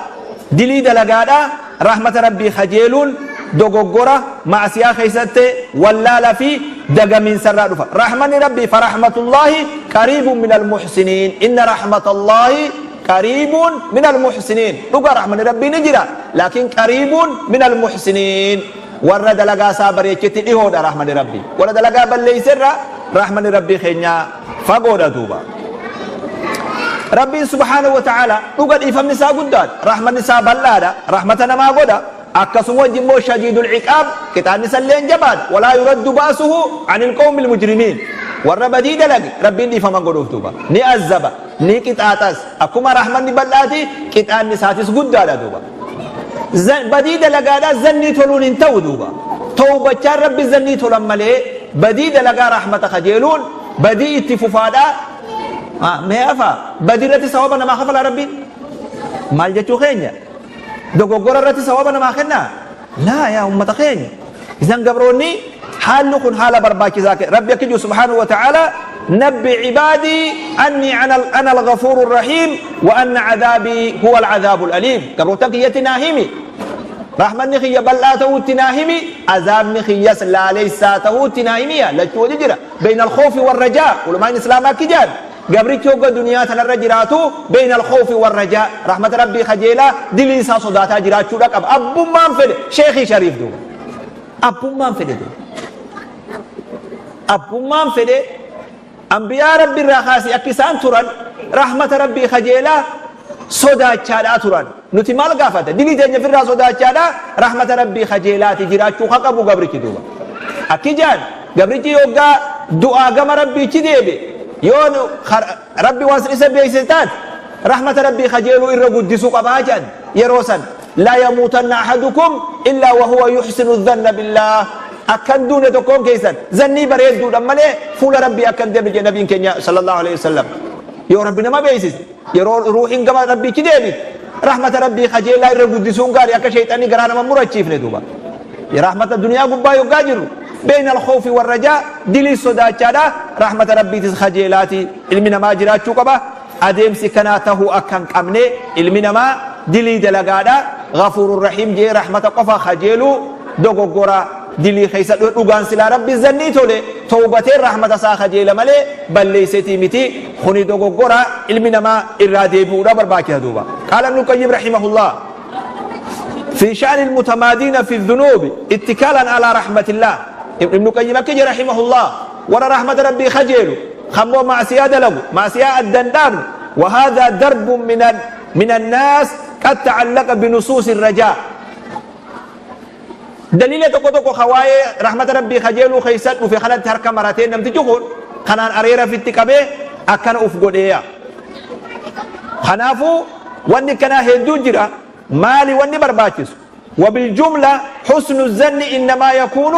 Speaker 1: dilii dalagaadha rahmata Rabbii kajeeluun dogoggora ma'asiyaa keessatti wallaala fi dagamiinsarraa dhufa. Rahmanni Rabbii, farahmatullaahi qariibun min almuhsiniin, inna rahmatallaahi qariibun min almuhsiniin. Dhuga, rahmanni Rabbii ni jira, laakiin qariibun min almuhsiniin, warra dalagaa isaa bareechetti dhihoodha rahmanni Rabbii. Warra dalagaa balleeyserra rahmanni Rabbii keenyaa fagoodha duuba. Rabbiin subhaanahu wa ta'ala dhuga dhiifamni isaa guddaadha, rahmanni isaa bal'aadha, rahmata namaa godha. Akkasuma wajji immoo shadiidul ciqaab, qixaanni isalleen jabaadha. Walaa yuraddu ba'suhu anil qawmil mujrimiin. Warra badii dalage Rabbiin dhiifama godhuuf duuba, ni azzaba, ni qixaaxas. Akkuma rahmanni bal'aati, qixaanni isaatis guddaadha duuba. Badii dalagaadha zannii toluun hin ta'u duuba. Tawbachaan Rabbi zannii tolan malee badii dalagaa rahmata kajeeluun badii itti fufaadha. Mee afa badii irratti sawaba namaa kafalaa Rabbiin? Maal jechuu keenya? Dogoggora irratti sawaba namaa kennaa? Laa, yaa ummata keenya. Isan gabroonni, haalli kun haala barbaachisaa. Rabbi akka jiru subhaanahu wa ta'ala: nabbi cibaadii anni ana al-ghafuuru rahiim wa anna cadaabii huwa al-cadaabu al-aliim. Gabrootan kiyyatti naa himi, rahmanni kiyya bal'aa ta'uutti naa himi, azaabni kiyyas laaleysaa ta'uutti naa himiya. Lachuu wajji jira, bayna al-khawfi war-rajaa. Ulamaan islaamaa akki jedhan: gabrichi hogga duniyaa tanarra jiraatu bayna al-khawfi war-rajaa, rahmata Rabbii kajeelaa, dilii isaa sodaataa jiraachuudha qaba. Abbummaan fedhe sheekii shariif duuba, abbummaan fedhe duuba, abbummaan fedhe anbiyaa Rabbi irraa kaasee akka isaan turan rahmata Rabbii kajeelaa sodaachaadhaa turan. Nuti maal gaafata? Dilii teenya firraa sodaachaadhaa rahmata Rabbii kajeelaati jiraachuu ka qabu gabrichi duuba. Akki jaan, gabrichi yoggaa du'aa gama Rabbiichi deebi, yoo Rabbi waan isa beeksise taate, rahmata Rabbii kajeeluu irra guddisuu qabaa jedhan yeroo san. Laa yamuutanna ahadukum illaa wahuwa yuhsinu dhanna billaah. Akkan duune tokkoon keessan zannii bareedduudhaan malee fuula Rabbii akkan deemne jedhe nabiin keenya sallallahu alaihi wasallam. Yoo Rabbi nama beeksise, yeroo ruuhiin gama Rabbiichi deebite, rahmata Rabbii kajeelaa irra guddisuun gaarii, akka sheexanni garaa nama murachiifne duuba. Rahmata duniyaa gubbaa yoggaa jirru beeyna alkhawfi warrajaa, dilii sodaachaadha, rahmata Rabbiitis kajeelaati ilmi namaa jiraachuu qaba. Adeemsi kanaa tahuu akka hin qabne, ilmi namaa dilii dalagaadha ghafuurur rahiim jee rahmata qofa kajeeluu dogoggora. Dilii keessa dhugaan silaa Rabbi zannii tole towbateen rahmata isaa kajeela malee balleeysetii miti. Kuni dogoggora, ilmi namaa irraa deebi'uudha barbaachisa duuba. Qaala Ibnu Qayyim rahimahullah fi sha'ni almutamaadiina fi dhunuubi ittikaalan alaa rahmatillah. Ibnu Qayyim akka jedhe rahimahullah, warra rahmata Rabbii kajeelu kammoo ma'siyaa dalagu, ma'siyaa addan dhaabne: وهذا درب من الناس قد تعلق بنصوص الرجاء. Daliila tokko tokko ka waa'ee rahmata Rabbii kajeeluu keessa dhufe kanatti harka maratee, namtichi kun kanaan areera fitti qabee akkana uf godheeya. Kanaafuu wanni kanaa hedduu jira. Maali wanni barbaachisu? وبالجملة حسن الظن إنما يكون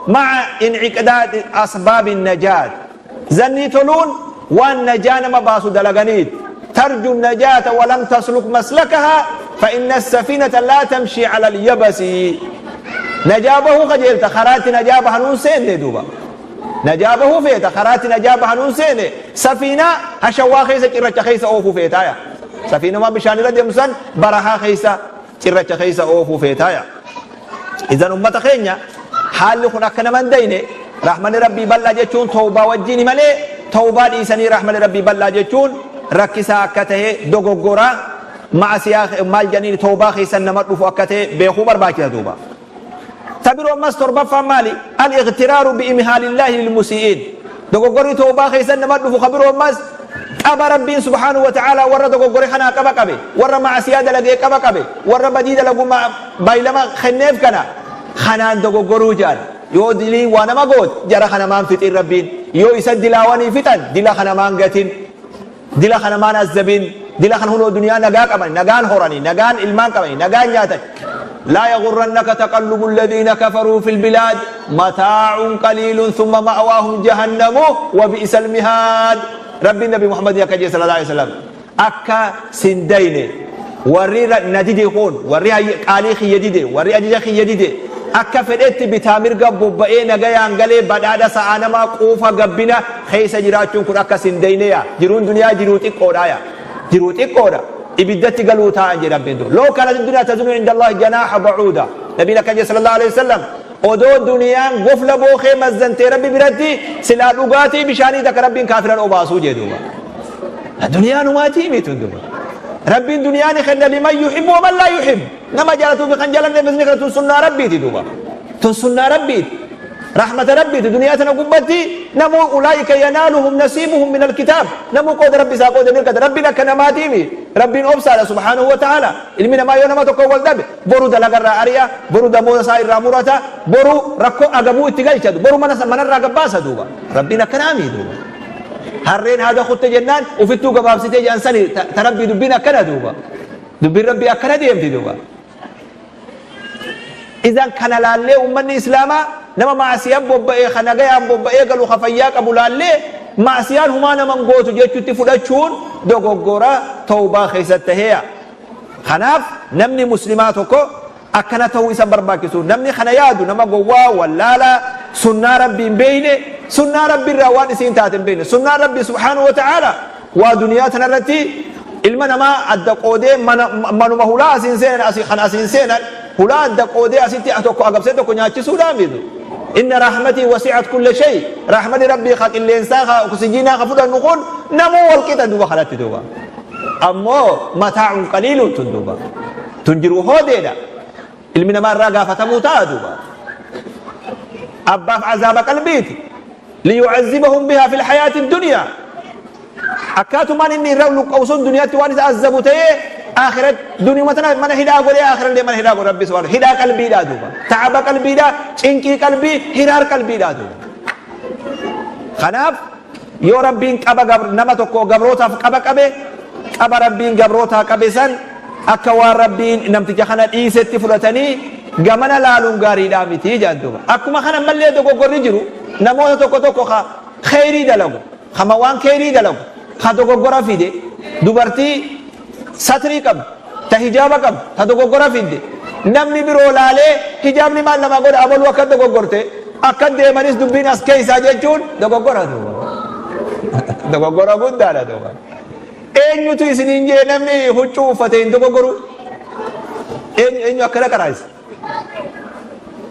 Speaker 1: مع انعقاد أسباب النجاة. Zannii toluun waan najaa nama baasu dalaganiit. ترجو النجاة ولم تسلك مسلكها فإن السفينة لا تمشي على اليبس. Najaa bahuu kajeelta, karaatti najaa bahanuun seenne duuba. Najaa bahuu feeta, karaatti najaa bahanuun seene, safiinaa hashawaa keessa, cirracha keessa oofuu feetaaya. Safiinuma bishaan irra deemu san barahaa keessa, cirracha keessa oofuu feetaaya. Idan ummata keenya, haalli kun akka nama hin dayne, rahmanni Rabbii bal'aa jechuun tawbaa wajjini malee tawbaa dhiisanii rahmanni Rabbii bal'aa jechuun rakkisaa akka ta'e, dogoggora ma'asiyaa maal jedhanii tawbaa keessan nama dhufu akka ta'e beekuu barbaachisa duuba. Tabiroo ammas torbaffaan maali? Al-ightiraaru bi'imhaalillaahi lilmusii'iin. Dogoggorri tawbaa keessan nama dhufu kabiroo ammas qaba Rabbiin subhaanahu wa ta'ala warra dogoggore kanaa qaba qabe, warra ma'asiyaa dalagee qaba qabe, warra badii dalagu baay'ilama kenneef kana kanaan dogoggoruu jedhan. Yoo dilii waa nama goote, jara kana maan fixin Rabbiin? Yoo isa dilaawanii fixan, dila kana maan gatin? Dila kana maan azzabin? Dila kana hunoo duniyaa nagaa qaban, nagaan horanii, nagaan ilmaan qabanii, nagaan nyaatan. Laa yaghurrannaka taqallubu alladhiina kafaruu fil bilaad mataa'un qaliilun thumma ma'waahum jahannamu wa bi'sal mihaad. Rabbiin Nabi Muhammadin akka jee sallallahu alaihi wasallam akka sin dayne warri na dide kun, warri qaalii kiyya dide, warri ajaja kiyya dide, akka fedhetti bitaa mirga bobba'ee nagayaan galee badhaadha sa'aa namaa quufa gabbina keessa jiraachuun kun akka sin dayne. Yaa jiruun duniyaa jiruu xiqqoodha, yaa jiruu xiqqoodha, ibiddatti galuu taa'an jedhe Rabbiin. Dur loo kaanat dunyaa tazinu inda Allahi janaaha ba'uuda, nabiin akka jedhe sallallahu alaihi wasallam, odoo duniyaan gofla bookee mazzantee Rabbi biratti silaa dhugaatii bishaanii takka Rabbiin kaafiran obaasuu jee duuba. Duniyaan humaatii miti duuba. Rabbiin duniyaa ni kenna liman yuhibbu wa man laa yuhibbu, nama jaalatuu fi kan jaalanne ni kenna. Tun sunnaa Rabbiiti duuba, tun sunnaa Rabbiiti, rahmata Rabbiiti. Duniyaa tana gubbatti namuu ulaa'ika yanaaluhum nasiibuhum min alkitaab, namuu qooda Rabbi isaa qooda ni argata. Rabbiin akka namaatiimi, Rabbiin obsaadha subhaanahu wa ta'ala. Ilmi namaa yoo nama tokko wal dhabe, boru dalagarraa ari'a, boru damooza isaa irraa murata, boru rakkoo agabuu itti galcha, boru mana manarraa gabbaasa duuba. Rabbiin akkanaami duuba. Harreen haada kutte jennaan ufittuu gabaabsitee jedhan sani ta Rabbii. Dubbiin akkana duuba, dubbiin Rabbii akkana deemti duuba. Idan kana laallee ummanni Islaamaa nama maasiyaan bobba'ee ka nagayaan bobba'ee galu, ka fayyaa qabu laallee maasiyaan humaa naman gootu jechutti fudhachuun dogoggora tawbaa keessatti taheeya. Kanaaf namni Muslimaa tokko akkana ta'uu isa barbaachisu. Namni kana yaadu nama gowwaa wallaalaa, sunnaa Rabbii hin beeyne, sunnaa Rabbi irraa waan isiin taate hin beeyne. Sunnaan Rabbii subhaanahu wa ta'aala waa duniyaa tanarratti ilma namaa adda qoodee manuma hulaa asiin seenan, asii kan asiin seenan hulaa adda qoodee asitti tokko agabsee tokko nyaachisuudhaan mitu. Inna rahmatii wasi'at kulla shay, rahmani Rabbii ka qilleensaa, ka oksijiinaa ka fudhannu kun namuu wal qixa duuba kanatti duuba. Ammoo mataa'un qaliilun tun duuba, tun jiru hoodeedha, ilmi namaa irraa gaafatamuu ta'a duuba. Abbaaf azaaba qalbiiti, liyu'azzibahum bihaa fil hayaati dunyaa. Akkaatumaan inni irra luqqa'u sun duniyaatti waan isa azzabu ta'ee, akhirat duniyuma tana mana hidhaa godhee, akhirallee mana hidhaa godhe Rabbi subhaanahu. Hidhaa qalbiidhaa duuba, ta'aba qalbiidhaa, cinqii qalbii, hiraar qalbiidhaa duuba. Kanaaf yoo Rabbiin qaba nama tokko gabrootaaf qaba qabe, qaba Rabbiin gabrootaa qabe san akka waan Rabbiin namticha kana dhiisetti fudhatanii gamana laaluun gaariidhaa miti jedhan duuba. Akkuma kana mallee dogoggorri jiru, namoota tokko tokko ka kheyrii dalagu, kama waan kheyrii dalagu ka dogoggora fide, dubartii satrii qabdu ta hijaaba qabdu ta dogoggora fidde, namni biroo laalee hijaabni maal namaa godha, abaluu akka dogoggorte akka deemanis dubbiin as keessaa jechuun dogoggora duuba, dogoggora guddaadha duuba. Eenyutu isiniin jee namni huccuu uffate hin dogoggoru? Eenyu eenyu akkana qaraayisa?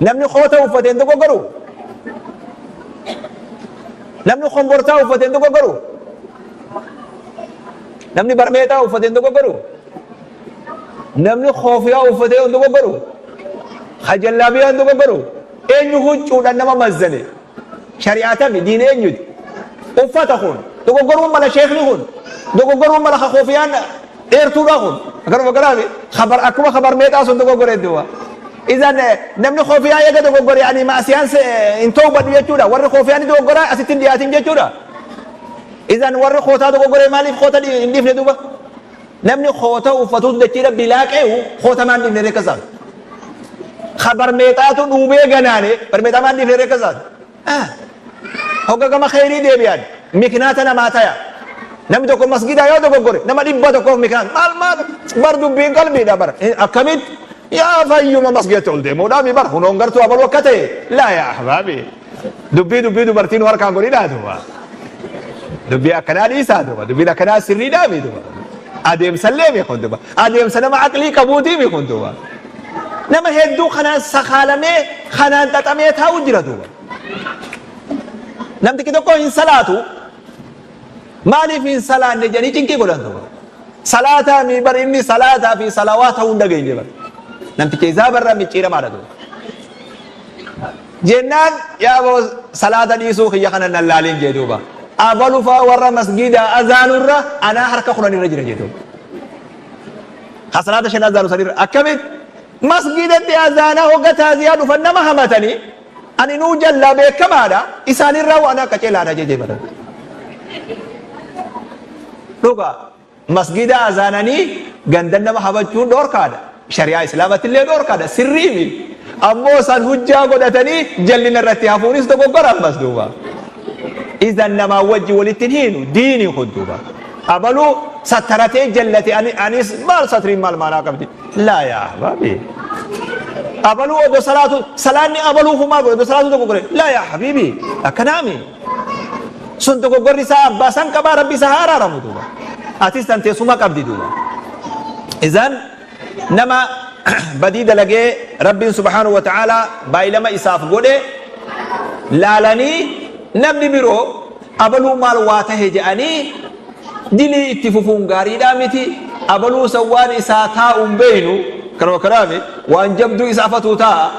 Speaker 1: Namni koota uffate hin dogoggoru? Namni kombortaa uffate hin dogoggoru? Namni barmeexaa uffate hin dogoggoru? Namni koofiyaa uffate hin dogoggoru? Hajallaabiyaa hin dogoggoru? Eenyu huccuudhaan nama mazzane? Shari'aatami diin eenyuti? Uffata kun dogoggoruun mala, sheekni kun dogoggoruun mala, ka koofiyaan dheertuudha kun akkanuma garaami kabar akkuma kabar meexaa sun dogoggoree duuba. Idan namni koofiyaa eega dogoggore ani maasiyaan hin tawbadhu jechuudha. Warri koofiyaa ni dogoggoraa asitti hin dhiyaatin jechuudha. Idan warri kootaa dogoggoree maaliif koota hin dhiifne duuba? Namni koota uffatuutu dachii Rabbii laaqeehu koota maan dhiifne reekka isaati? Kabar meexaatu dhuubee ganaane barmeexaa maan dhiifne reekka isaati? Hogga gama kheyrii deebi'an miknaata namaa taya. Namni tokko masgidaa yoo dogoggore nama 100f miknaata. Maal maal bar, dubbiin qalbiidha bar. Akkamitti yaa fayyuma masgidatti ol deemuudhaami bar, hunoon gartuu abaluu akka ta'e. Laa yaa ahbaabi, dubbii dubbii dubartiin nu harkaan godhidhaa duuba. Dubbii akkanaa dhiisaa duuba, dubbiin akkanaa sirriidhaami duuba. Adeemsallee mi kun duuba, adeemsa nama aqlii qabuutii mi kun duuba. Nama hedduu kanaan sakaalamee, kanaan xaxamee taa'u jira duuba. Namtichi tokko hin salaatu, maaliif hin salaanne jedhanii cinqii godhan duuba. Salaataa mi bar, inni salaataa fi salawaa ta'uu hin dhageenye bar. Namtichi isaa barra micciiramaadha duuba. Jennaan yaa boo, salaata dhiisuu kiyya kana nan laalin jee duuba. Abalu faa warra masgidaa azaanurra anaa harka 10 irra jira jee duuba. Ha salaata shan azaanu sanirra akkamitti masgidatti azaanaa hogga taaziyaa dhufan nama hamatanii, ani nuu jallaa beekamaadha, isaanirraa waan akka ceelaadha jee bara. Dhuga masgida azaananii gandan nama habachuun dhoorkaadha. Shari'aa Islaamatti illee dhoorkaadha, sirrii miti. Ammoo san hujjaa godhatanii jallina irratti hafuunis dogoggora ammas duuba. Idan namaa wajji walitti hin hiinu diini kun duuba. Abaluu sattaratee jallate anis maal satriin maal maanaa qabdi? Laa yaa ahbaabi. Abaluu odoo salaatu salaanni abaluu kun maal godhe odoo salaatu dogoggore? Laa yaa habiibi, akkanaami. Sun dogoggorri isaa abbaa san qabaa, Rabbi isa haa araaramu duuba. Atis tan teessuma qabdi duuba. Izan nama badii dalagee Rabbiin subhaanahu wa ta'aalaa baay'ilama isaaf godhe laalanii namni biroo abaluu maal waa tahe jedhanii dilii itti fufuun gaariidhaa miti. Abaluu san waan isaa taa'u hin beeynu, kanuma kanaami waan jabduu isa afatuu taa'a.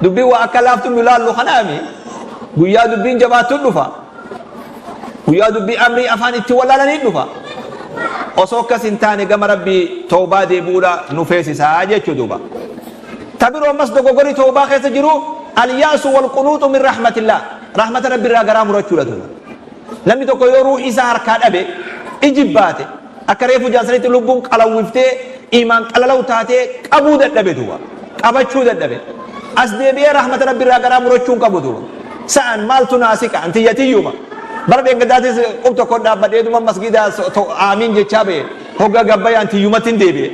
Speaker 1: Dubbiin waa akka laaftu nu laallu kanaami, guyyaa dubbiin jabaattu dhufa, guyyaa dubbii amrii afaan itti wallaalanii dhufa. Osoo akkas hin taane gama Rabbii tawbaa deebi'uudha nu feesisaa jechuu duuba. Ta biroo ammas dogoggorri tawbaa keessa jiru alyaasu wal qunuuxu min rahmatillah, rahmata Rabbi irraa garaa murachuudha duuba. Namni tokko yoo ruuhii isaa harkaa dhabe, ijibbaate, akka reefu jaansanitti lubbuun qalawwiftee iimaan qalalaw taatee qabuu dadhabe duuba, qabachuu dadhabe, as deebi'ee rahmata Rabbi irraa garaa murachuu hin qabu duuba. Sa'an maaltu naa siqa, an tiyya tiyyuma. Bara dheengaddaatis qub tokko dhaabbadheetuma masgiida aamiin jechaa ba'e, hogga gabbayaan an tiyyumatti hin deebi'e.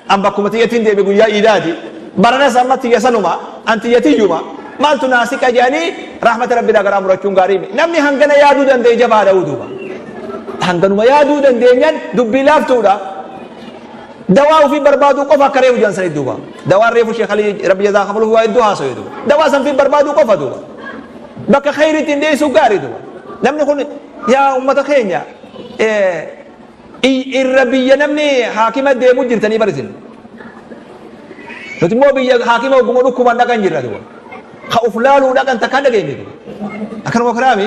Speaker 1: An bakkuma tiyyatti hin deebi'e guyyaa iidaati. Baranas amma tiyya sanuma, an tiyya tiyyuma. Maaltu naa siqa jedhanii rahmata Rabbi irraa garaa murachuun gaarii miti. Namni hangana yaaduu danda'e jabaadha duuba. Hanganuma yaaduu dandeenyan dubbii laaftuudha. Dawaa ofii barbaaduu qofa akka reefu jedhan sanitti duuba. Dawaan reefu Sheekh Alii Rabbi jazaa kafaluuf waa hedduu haasa'e duuba. Dawaa san fi barbaaduu qofa duuba. Bakka khayriitti hin dhiyeessuu gaarii duuba. Namni kun yaa ummata keenya irra biyya namni haakima deemu jirtanii barisin. Nuti immoo biyya haakima oguma dhukkuban dhaqan jirra duuba. Ka uf laaluu dhaqan takkaan dhageenye duuba. Akkanuma kanaami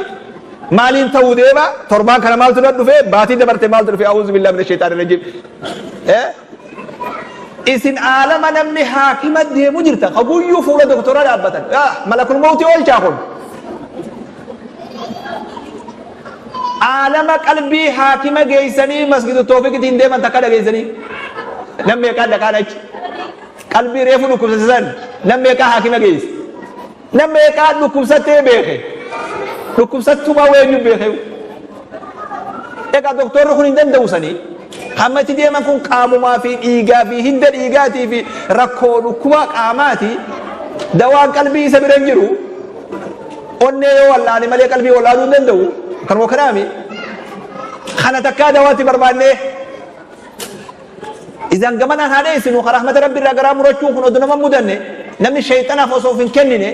Speaker 1: maaliin ta'uu deema, torbaan kana maaltu na dhufe, baatii dabarte maaltu dhufe, a'uuzu billahi mina shaytaani rajiim. Isin aalama namni haakima deemu jirta ka guyyuu fuula doktora dhaabbatan malakul mawtii oolchaa kun. Aalama qalbii haakima geessanii masgidu toofiqitiin deeman takka dhageessanii nam meeqaa dhaqaan achi qalbii reefu dhukkubsatisan, nam meeqaa haakima geesse, nam meeqaa dhukkubsattee beeke, dhukkubsattumaa weenyu beeke. Egaa doktorri kun hin danda'u sanii hamma itti deeman kun qaamumaa fi dhiigaa fi hidda dhiigaatii fi rakkoo dhukkuba qaamaati. Dawaan qalbii isa bira hin jiru. Onnee yoo wallaane malee qalbii wallaanuu hin danda'u. Kanuma kanaami kana takkaa dawaatti barbaannee isan gamanaan haa dheessinu. Ka rahmata Rabbi irraa garaa murachuun kun oduu nama mudanne, namni shayxanaaf osoo of hin kennine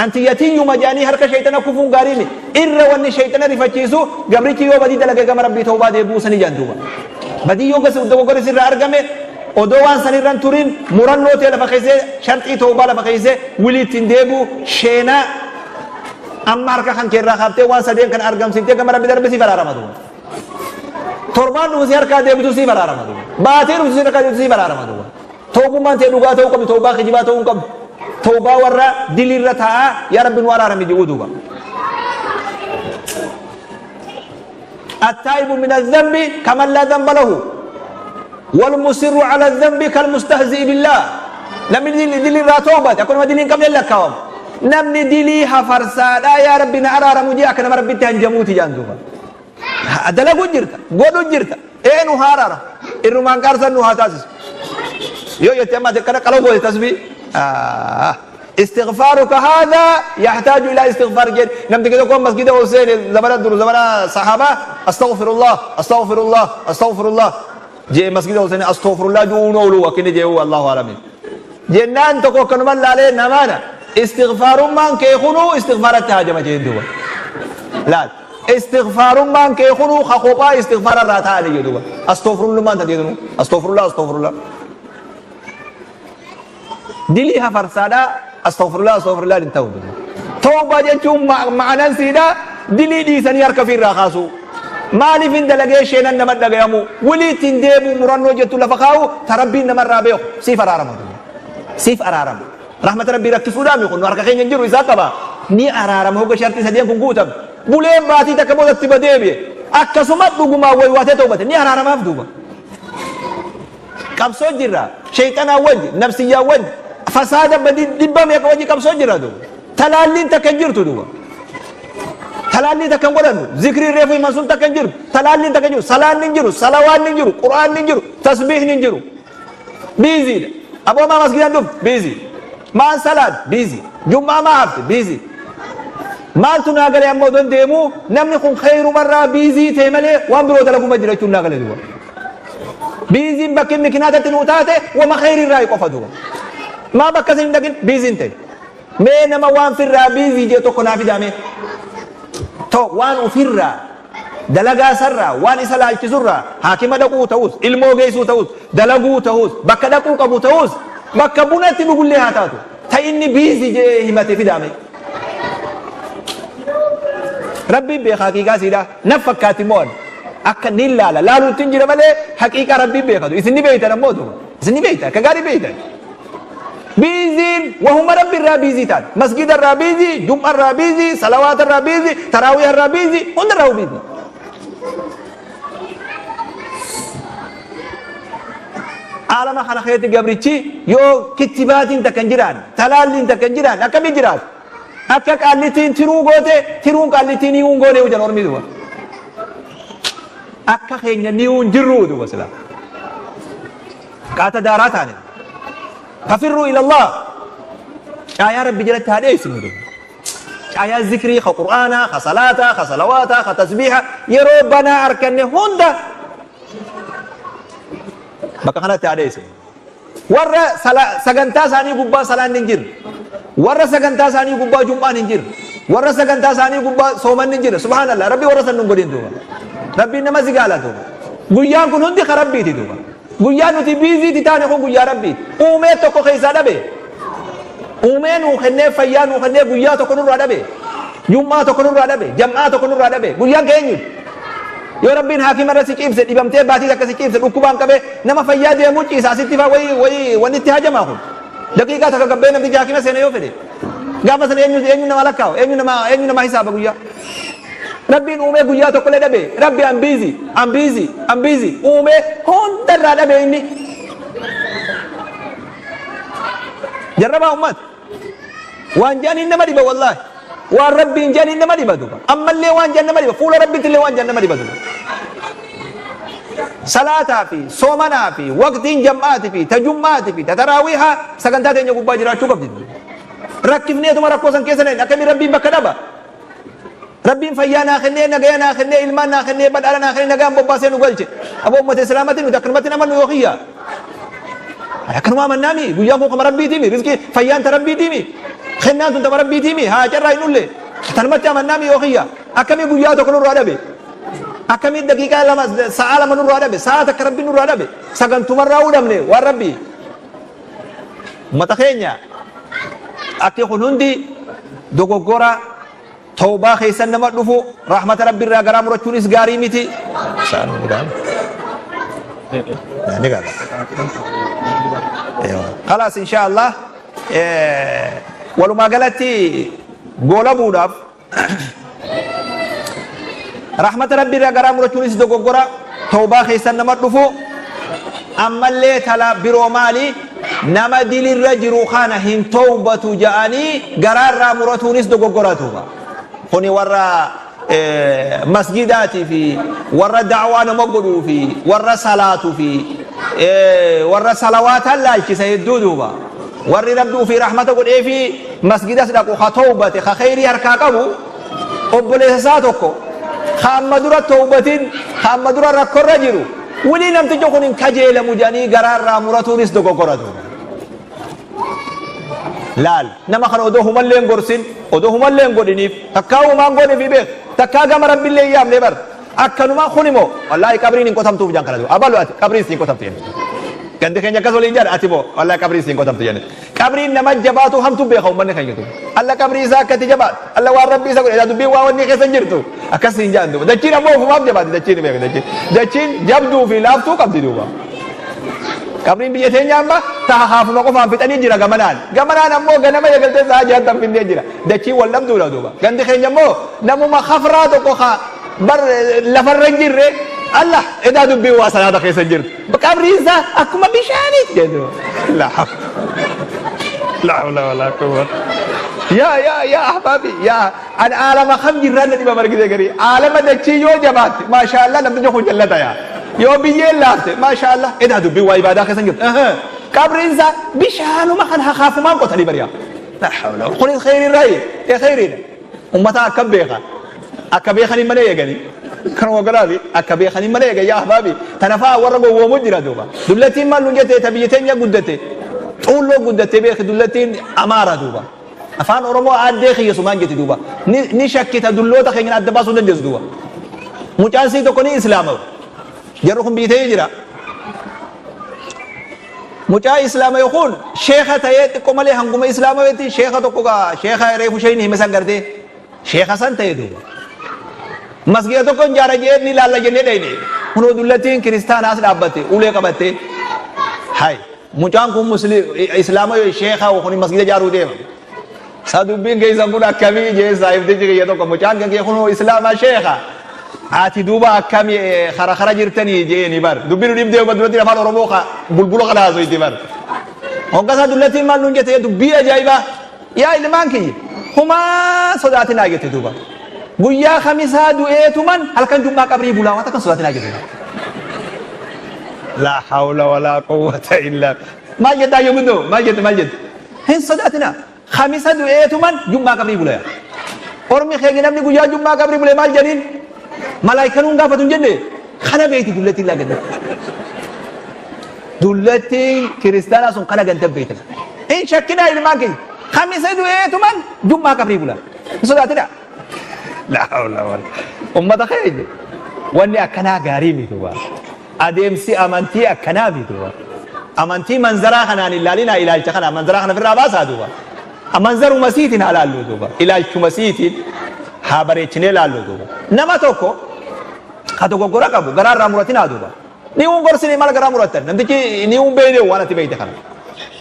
Speaker 1: anti yatiyyuma jedhanii harka shayxana kufuun gaarii miti. Irra wanni shayxana rifachiisu gabrichi yoo badii dalage gama Rabbii tawbaa deebi'uu sanii jedhan duuba. Badii yoo gasi dogoggorri sirraa argame, odoo waan sanirra hin turin murannoo tee lafa keessee, sharxii tawbaa lafa keessee, wilii ittiin deebi'u sheenaa amma harka kan keerraa kaaftee waan sadeen kana argamsiiftee gama Rabbi darbe siif araarama duuba. Torbaan dhufu si harkaa deebitu siif araarama duuba. Baatee dhuftu si harkaa deebitu siif araarama duuba. Tawbummaan tee dhugaa ta'uu qabdi, tawbaa kijibaa ta'uu hin qabdu. Tawbaa warra dilirra taa'aa yaa Rabbi nu araarami jedhuu duuba. Attaa'ibu min adhanbi kaman laa dhanba lahu walmusirru ala dhanbi kalmustahzi'i billah. Namni dilirraa tawbate akka nama dilii hin qabne lakkaawama. Namni dilii hafarsaadhaa yaa Rabbi na araaramu jee akka nama Rabbitti hanjamuuti jedhan duuba. Dalagu jirta, godhu jirta, ee nu haa araara, irrumaan qaarsan nu haa taasisu. Yoo jette amma ati akkana qaloo goote tasbii. Istighfaaruka haadha yaxtaaju ilaa istighfaar jedhe namni tokko masgida ol seene zamana dur, zamana sahaabaa, astaghfirullah, astaghfirullah, astaghfirullah jee masgida ol seene. Astaghfirullah ju'uun oolu akka inni jee allahu alamin jennaan tokko akkanuma laalee namaana istighfaarummaan kee kunuu istighfaaratti haajama jeen duuba. Laal, istighfaarummaan kee kunuu ka kophaa istighfaara irraa ta'ani jedhu duuba. Astaghfirullummaan taatee tunu astaghfirullah, astaghfirullah dilii hafarsaadha, astaghfirullah, astaghfirullah hin ta'u. Tawbaa jechuun ma'anaan siidha dilii dhiisanii harka ofii irraa kaasuu, maaliif hin dalagee sheenan nama dhagayamu, wilii ittiin deebi'u murannoo jettu lafa kaa'u, ta Rabbiin namarraa beeku siif araarama, siif araarama. Rahmata Rabbii rakkisuudhaami kun nu harka keenya hin jiru, isaa qaba, ni araarama hogga shartii sadeen kun guutame. Buleen baatii takka boodatti badeebi'e akkasuma dhugumaan waywaatee tawbate ni araaramaaf duuba. Qabsoo jirra. Sheyxanaa wajji, nafsiyyaa wajji, fasaada badii dhibba meeqa wajji qabsoo jirra duuba. Talaalliin takka hin jirtu duuba. Talaallii takka hin godhannu. Zikriin reefu himan sun takka hin jirtu. Talaalliin takka hin jiru. Salaanni hin jiru. Salawaanni hin jiru. Qur'aanni hin jiru. Tasbiihni hin jiru. Biiziidha. Aboo maa masgiidaan dhufte? Biizii. Maan salaat? Biizii. Jum'aa maa hafte? Biizii. Maaltu naa galee amma odoon deemuu namni kun kheyrumarraa biizii ta'e malee waan biroo dalaguma jira jechuun naa galee duuba. Biiziin bakki mikinaatatti nuu taate wama kheyrirraa qofa duuba. Maa bakka isin hin dhaqin biiziin ta'e. Mee nama waan firraa biizii jee tokko naa fidaa mee. To waan ofirraa dalagaa isarraa waan isa laalchisurraa haakima dhaquu ta'us ilmoo geessuu ta'us dalaguu ta'us bakka dhaquu qabu ta'us bakka buna itti dhugullee haa taatu ta inni biizii jee himate fidaa mee. Rabbiin beeka haqiiqaa siidhaa na fakkaati moo ani akka ni laala laaluutti hin jira malee haqiiqaa rabbiin beekatu isin ni beeytan ammoo duuba isin ni beeytan akka gaarii beeytan. Biiziin wahuma rabbi irraa biizii taate. Masgida irraa biizii, jum'a irraa biizii, salawaata irraa biizii, taraawiha irraa biizii, hunda irraa biizii. Aalama kana keessatti gabrichi yoo kittibaatiin takka hin jiraanne, talaalliin takka hin jiraanne akkamiin jiraata? Akka qaallittiin tiruu goote, tiruun qaallittiin ni'uu hin goone jedhan ormi duba. Akka keenya ni'uu hin jirru duba silaa. Qaata daaraa taane. Fafirruu ilallah. Caayaa Rabbi jalatti haa dheessinu duuba. Caayaa zikrii, ka Qur'aanaa, ka salaataa, ka salawaataa, ka tasbiiha yeroo banaa arkanne hunda bakka kanatti haa dheessinu. Warra sagantaa isaanii gubbaa salaanni hin jirre, warra sagantaa isaanii gubbaa jum'aan hin jirre, warra sagantaa isaanii gubbaa soomanni hin jirre, subhaanallah, Rabbi warra san nun godhin duuba. Rabbiin nama si gaala duuba. Guyyaan kun hundi ka Rabbiiti duuba. Guyyaa nuti biiziiti taane kun guyyaa Rabbiiti. Uumee tokko keessaa dhabe. Uumee nuu kennee fayyaa nuu kennee guyyaa tokko nurraa dhabe. Jum'aa tokko nurraa dhabe. Jam'aa tokko nurraa dhabe. Guyyaan keenyu. Yoo Rabbiin haakima irra si ciibse dhibamtee baatii takka si ciibse dhukkubaan qabee nama fayyaa deemuu ciisa asitti faa wayii wayii wanni itti hajamaa kun. Daqiiqaa takka gabbee namtichi haakima seene yoo fedhe. Gaafa sana eenyu eenyu nama lakkaa'u eenyu nama eenyu nama hisaaba guyyaa. Rabbiin uumee guyyaa tokkollee dhabe. Rabbi I'm busy, I'm busy, I'm busy. Uumee hundarraa dhabe inni. Jarrabaa ummata. Waan jedhaniin nama dhiba wallaahi. Waan Rabbiin jedhaniin nama dhiba duba. Ammallee waan jedhan nama dhiba. Fuula Rabbiitti illee waan jedhan nama dhiba duba. Salaataa fi soomanaa fi waqtiin jam'aati fi tajummaati fi tataraawiihaa sagantaa teenya gubbaa jiraachuu qabdi. Rakkifneetuma rakkoo san keessa akkamiin Rabbiin bakka dhaba. Rabbiin fayyaa naa kennee, nagaya naa kennee, ilmaan naa kennee, badhaadha naa kennee, nagaan bobbaasee nu galche. Aboo ummata Islaamatti nuti akkanumatti hin amannu yoo kiyya. Akkanuma amannaami guyyaan kun kama Rabbiitiimi rizqii fayyaan ta Rabbiitiimi kennaan tun tama Rabbiitiimi haa carraa hin ulle. Tanumatti amannaami yoo kiyya. Akkamii guyyaa tokko nurraa dhabe. Akkamii daqiiqaa lama sa'aa lama nurraa dhabe sa'aa takka Rabbi nurraa dhabe sagantumarraa hudhamne waan Rabbii. Ummata keenya akki kun hundi dogoggora Tawbaa keessan nama dhufu rahmata Rabbi irraa garaa murachuunis gaarii miti. Sa'aan ni ga'a. Ni ga'a. Kalaas insha Allah walumaa galatti goolabuudhaaf rahmata Rabbi irraa garaa murachuunis dogoggora tawbaa keessan nama dhufu ammallee tala biroo maali Nama dilirra jiru kana hin towbatu ja'anii garaa irraa muratuunis dogoggora duuba. Kuni warra masjidaati fi warra da'waa nama godhuu fi warra salaatu fi warra salawaataan laalchisa hedduu duuba. Warri Rabbi ufii rahmata godhee fi masjidas dhaqu ka towbate ka kheyrii harkaa qabu obboleessa isaa tokko ka amma dura towbatin ka amma dura rakkorra jiru Wly namtichi kun hin kajeelamu jedhanii garaa irraa muratuunis dogoggora duuba. Laal nama kana odoo humallee hin gorsin odoo humallee hin godhiniif takkaa humaan goonefi beek takkaa gama rabbillee hin yaamne bar akkanuma kun immoo wallaahi qabriin hin qotamtuuf jedhan kana duuba abalu ati qabriin siin qotamtu jenne gandi keenya akkas waliin jedhan ati moo wallaahi qabriin siin qotamtu jenne Qabriin nama jabaatu hamtu beeka ummanni keenya duuba. Alla qabrii isaa akkatti jabaatu. Alla waan rabbii isa godhe dubbiin waa wanni keessa hin jirtu. Akkas hin jaan duuba. Dachiin ammoo ofumaaf jabaati dachiin beeka dachiin. Dachiin jabduu fi laaftuu qabdi duuba. Qabriin biyya teenya amma taha haafuma qofaan fixanii jira gamanaan. Gamanaan ammoo ganama eegaltee sa'a jahattan finnee jira. Dachiin wal dhabduudha duuba. Gandi keenya immoo namuma kafraa tokko ka bar lafarra hin jirre Allah edaa dubbiin waa salaata keessa hin jirtu. Qabriin isaa akkuma bishaaniiti jedhu. La hawla wala quwwata. Yaa yaa yaa ahbaabi yaa an aalama kam jirraan na dhiba margite garii aalama dachii yoo jabaatte maashaallah namtichi kun jallata yaa yoo biyyeen laafte maashaallah edaa dubbiin waa ibaadaa keessa hin jirtu. Qabriin isaa bishaanuma kan hakaafumaan qotanii bari'a. La hawla kunis kheyriin raayi ee kheyriidha. Ummata akkam beeka? Akka beekaniin malee eeganii. Kanuma godhaafi akka beekaniin malee eegan yaa ahbaabi. Tana fa'a warra gowwoomu jira duuba. Dullattiin maal nuun jette ta biyya teenya guddate. Xuulloo guddatte beeki dullattiin Amaara duuba. Afaan Oromoo aaddee kiyya sumaan jetti duuba. Ni, ni shakkita dulloota keenyan adda baasuu hin dandeessu duuba. Mucaan sii tokko ni islaama. Jarri kun biyya teenya jira. Mucaa islaamaye kun sheekha ta'ee xiqqo malee hanguma islaamayetti sheekha tokko gaa sheekha reefu sheeyni hime san gartee sheekha san ta'e duuba. Masgiida tokko hin jaara jee ni laalla jennee dhayne. Kunoo dullattiin kiristaanaas dhaabbatte ulee qabatte. Hay mucaan kun muslim islaamaye sheekha kun masgiida jaaruu deema. Sa dubbiin keessan kun akkamii jee saahibtichi kiyya tokko mucaan kan kee kunoo islaama sheekha. Ati duuba akkami kara kara jirtanii jeeni bar. Dubbiin nu dhibdee duratti afaan Oromoo ka bulbula kana haasoyti bar. Hoggasaa dullattiin maal nuun jette dubbii ajaa'ibaa. Yaa ilmaan kiyya humaa sodaatinaa jette duuba. Guyyaa kamisaa du'eetuman halkan jummaa qabrii bulaa waan takka sodaatinaa jette. La hawla wala quwwata illa. Maal jettaa yoo guddoo maal jette maal jette? Hin sodaatinaa. Kamisa du'eetuman jum'aa qabrii bulaya. Ormi keenya namni guyyaa jum'aa qabrii bule maal jedhiin? Malaayikanuun gaafatu hin jenne kana beekti dullattiin laa ganda. Dullattiin kiristaanaa sun kana ganda beekti. Hin shakkinaa ilmaan keenya. Kamisa du'eetuman jum'aa qabrii bula. Hin sodaatinaa. Laa hawla wala. Ummata keenya wanni akkanaa gaarii miti waa. Adeemsi amantii akkanaa miti duuba. Amantii manzaraa kanaan hin laalinaa ilaalcha kana manzaraa kana ofirraa baasaa duuba. Manzaruma siitiin haa laallu duuba. Ilaalchuma siitiin haa bareechinee laallu duuba. Nama tokko ka dogoggora qabu garaa irraa muratinaa duuba. Ni uun gorsine maal garaa murattan namtichi ni uun beeyne waan ati beeyte kana.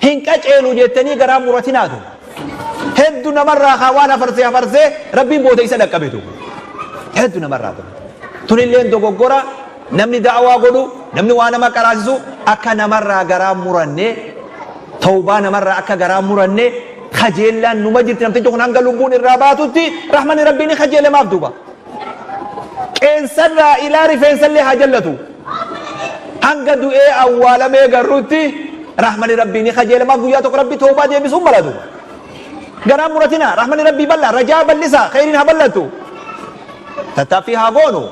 Speaker 1: Hin qaceelu jettanii garaa muratinaa duuba. Heddu namarraa kaa waan hafarsee hafarsee rabbiin booda isa dhaqqabe duuba. Heddu namarraa duuba. Tunilleen dogoggora Namni da'waa godhu, namni waa nama qaraasisu akka namarraa garaa muranne, tawbaa namarraa akka garaa muranne, kajeellaan numa jirti namtichi kun hanga lubbuun irraa baatutti rahmanni rabbii ni kajeelamaaf duuba. Qeensarraa ilaa rifeensallee haa jallatu. Hanga du'ee awwaalamee garruutti rahmanni rabbii ni kajeelamaaf guyyaa tokko rabbi tawbaa deebisuun mala duuba. Garaa muratina rahmanni rabbii bal'aa rajaa bal'isa kheyriin haa bal'attu. Tattaaffii haa goonu.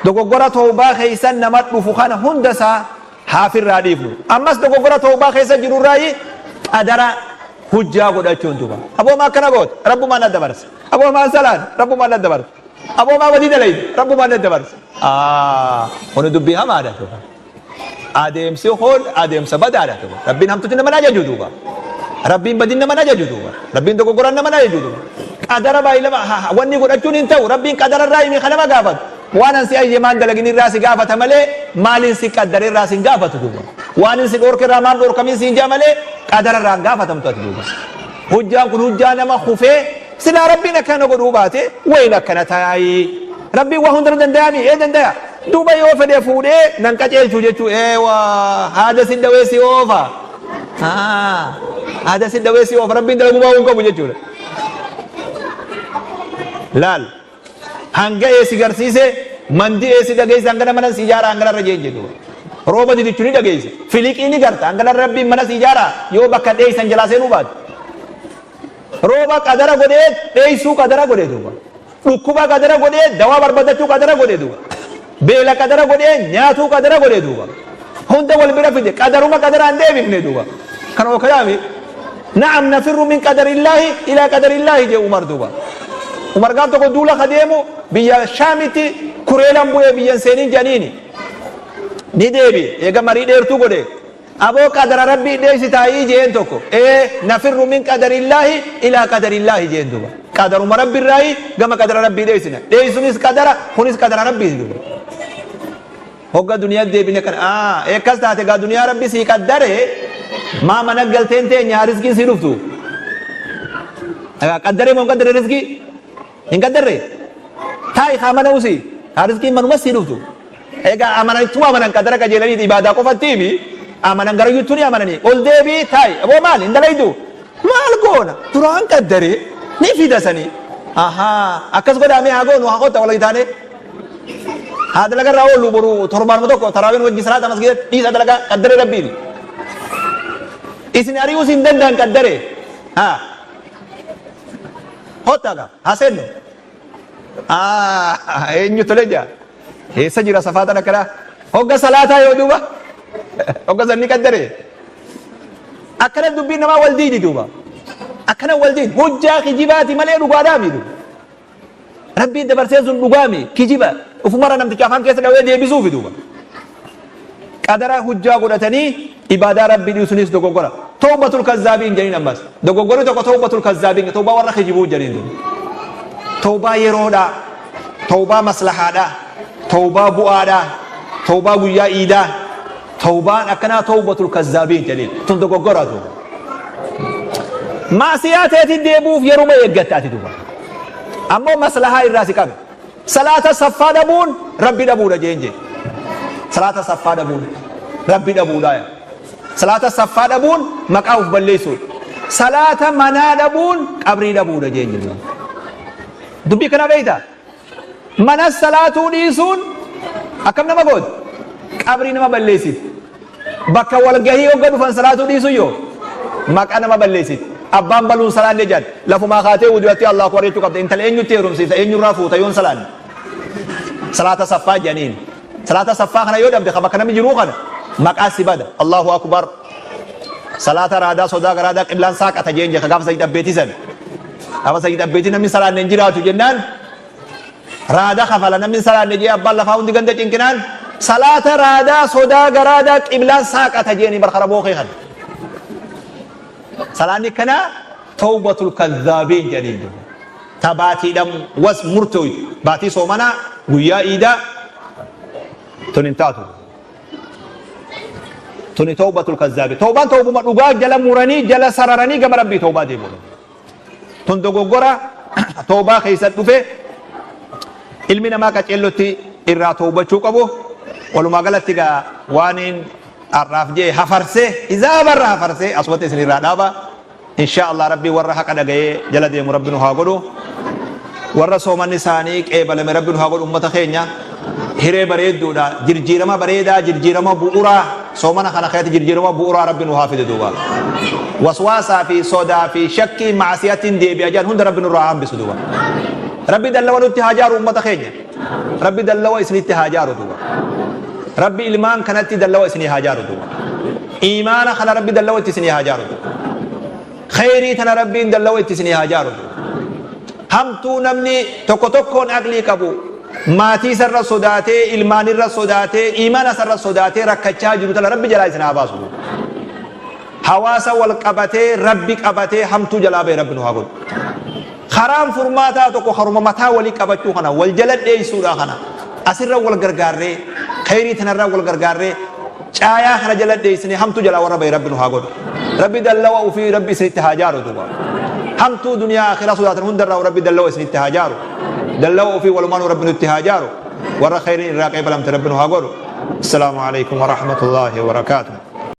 Speaker 1: Dogoggora tawbaa keessa nama dhufu kana hunda isaa haa firraa dhiifnu. Ammas dogoggora tawbaa keessa jiru irraayi qadara hujjaa godhachuun duba. Aboo maa akkana goote? Rabbumaan na dabarse. Aboo maa salaan? Rabbumaan na dabarse. Aboo maa badii dalayde? Rabbumaan na dabarse. Kuni dubbii hamaadha duba. Adeemsi kun adeemsa badaadha duuba. Rabbiin hamtutti nama hin ajaju duuba. Rabbiin badin nama hin ajaju duuba. Rabbiin dogoggoran nama hin ajaju duuba. Qadara baay'ilama wanni godhachuun hin ta'u. Rabbiin qadara irraa himi kan nama gaafatu. Waan an si ayyamaan dalagin irraa si gaafata malee maaliin si qaddare irraa si hin gaafatu duuba. Waan hin si dhoorke irraa maan dhoorkamin si hin jaa malee qadara irraa hin gaafatamtu ati duuba. Hujjaan kun hujjaa nama kufee Silaa Rabbiin akkana na godhuu baate wayin akkana tayaayii. Rabbiin waa hundana dandayaami? Ee dandaya. Duuba yoo fedhe fuudhee nan qaceelchu jechuu eewa haada si dhawee si oofa. Haada si dhawee si oofa Rabbiin dalagumaa hin qabu jechuudha. Laal hanga ee si garsiise mandi ee si dhageesse hangana mana si ijaara hangana irra jeen jedhu. Rooba didichu ni dhageesse. Filiqii ni garta hangana Rabbiin mana si ijaara yoo bakka dheeysan jalaa seenuu baate. Rooba qadara godhee dheeysuu qadara godhe duuba. Dhukkuba qadara godhee dawaa barbadachuu qadara godhe duuba. Beela qadara godhee nyaatuu qadara godhe duuba. Hunda wal bira fide qadaruma qadaraan deebifne duuba. Kan oo kalaami. Na'am nafirru min qadarillaahi ilaa qadarillaahi jee Umar duuba. Umar gaaf tokko duula ka deemu biyya Shaamitti kureelan bu'ee biyyan seeniin jedhaniini. Ni deebi'e eega marii dheertuu godhe. Aboo qadara rabbii dheeysitaayii jeen tokko ee nafirru min qadarillaahi ilaa qadarillaahi jeen duuba qadaruma rabbirraayi gama qadara rabbii dheeysina dheeysunis qadara kunis qadara rabbiiti duuba hogga duniyaa deebine kana aa eekkas taate gaa duniyaa rabbi sii qaddare maa mana galteen teenya haa rizqiin sii dhuftu qaddaree moo hin qaddarre rizqii hin qaddarre taa'i haa mana usii haa rizqiin manuma sii dhuftu. Egaa amananittuma amanan qadara qajeelaniiti ibaadaa qofattiimi amanan garayyuttuu ni amananii ol deebii taa'i aboo maali hin dalaydu maal goona duraan qaddaree ni fida sanii ahaa akkas godhaa mee haa goonu haa kotta walii taanee haa dalagarraa oollu boru torbaanuma tokko taraawiin wajji salaata masgiidatti dhiisa dalagaa qaddaree rabbiin isin ari'uus hin danda'an qaddaree haa kottaa gaa haa seennu Eenyu tole jaa. Eessa jira safaatan akkanaa? Hogga salaataa yoo duuba. Hogga sanni qaddare. Akkana dubbiin namaa wal diidi duuba. Akkana wal diidi. Hujjaa kijibaati malee dhugaadhaa miidhu. Rabbiin dabarsee sun dhugaami kijiba. Ufumarra namticha afaan keessa dhawee deebisuufi duuba. Qadara hujjaa godhatanii ibaadaa Rabbii dhiisunis dogoggora. Tawbatul kazzaabiin jedhaniin ammas. Dogoggorri tokko tawbatul kazzaabiin tawbaa warra kijibuu jedhaniin duuba. Tawbaa yeroodhaa, tawbaa maslahaadhaa, tawbaa bu'aadhaa, tawbaa guyyaa iidaa, tawbaan akkanaa tawbatul kazzaabiin jedhaniin. Tun dogoggora duuba. Maasiyaa teetii deebi'uuf yeruma eeggatta ati duuba. Ammoo maslahaa irraa si qabe. Salaata saffaa dhabuun Rabbi dhabuudha jeen jee. Salaata saffaa dhabuun Rabbi dhabuudha. Salaata saffaa dhabuun maqaa uf balleessuudha. Salaata manaa dhabuun qabrii dhabuudha jeen jee. Dubbii kana beektaa? Mana salaatuu dhiisuun akkam nama gooti? Qabrii nama balleessiti. Bakka walgahii hogga dhufan salaatuu dhiisuu yoo maqaa nama balleessiti. Abbaan baluun salaanne jedhan lafumaa kaatee wudu'attee Allahu akbar jechuu qabda. Intala eenyutti heerumsiifta eenyurraa fuuta yoon salaanne. Salaata saffaa jedhaniin. Salaata saffaa kana yoo dhabde ka bakka namni jiruu kana maqaa si bada. Allahu akbar. Salaata raadaa sodaa garaadaa qiblaan saaqata jeen jedha gaafa sadii dhabbeetii san. Gaafa sadii dhabbeetii namni salaanne hin jiraatu jennaan Raada kafala namni hin salaanne jee abbaan lafaa hundi ganda cinqinaan salaata raadaa sodaa garaadaa qiblaan saaqata jeeni bar kara bookee kana. Salaanni kanaa tawbatul kazzaabiin jedhaniin duuba. Ta baatiidhaan was murtooytu baatii soomanaa guyyaa iidaa tun hin taatu. Tuni tawbatul kazzaabiin. Tawbaan tawbuma dhugaa jala muranii jala sararanii gama rabbii tawbaa deemuudha. Tun dogoggora tawbaa keessa dhufe ilmi namaa qaceellotti irraa tawbachuu qabu. Walumaa galatti gaa waaniin har'aaf jee hafarsee izaabarra hafarsee asumatti isin irraa dhaaba. Inshaa Allah rabbi warra haqa dhagayee jala deemu rabbi nu haa godhu. Warra soomanni isaanii qeebalame rabbi nu haa godhu ummata keenya. Hiree bareedduudha. Jirjiirama bareedaa, jirjiirama bu'uraa, soomana kana keessatti jirjiirama bu'uraa rabbi nu haa fidu duuba. Waswaasaa fi sodaa fi shakkii maasiyaatiin deebi'a jedhan hunda rabbi nurraa haa hambisu duuba. Rabbi dallawa nutti haa jaaru ummata keenya. Rabbi dallawa isinitti haa jaaru duuba. Rabbi ilmaan kanatti dallawa isinii haa jaaru duuba. Iimaana kana rabbi dallawa itti isinii haa jaaru duuba. Kheyrii tana Rabbiin dallawa itti isinii haa jaaru. Hamtuu namni tokko tokkoon aqlii qabu maatii isarra sodaatee ilmaanirra sodaatee iimaana isarra sodaatee rakkachaa jiru tana Rabbi jalaa isin haa baasu. Hawaasa wal qabatee Rabbi qabatee hamtuu jalaa bahe Rabbi nu haa godhu. Karaan furmaataa tokko karuma mataa walii qabachuu kana wal jala dheessuudha kana asirra wal gargaarree kheyrii tanarra wal gargaarree caayaa kana jala dheessine hamtuu jalaa warra bahe Rabbi nu haa godhu. Rabbi dallawa ufii Rabbi isinitti haa jaaru duuba. Hamtuu duniyaa akhiraa sodaatan hundarraa Rabbi dallawa isinitti haa jaaru. Dallawa ufii walumaanuu Rabbi nutti haa jaaru. Warra kheyriin irraa qeebalamte Rabbi nu haa godhu. Assalaamu alaikum wa rahmatullahi wa barakaatuh.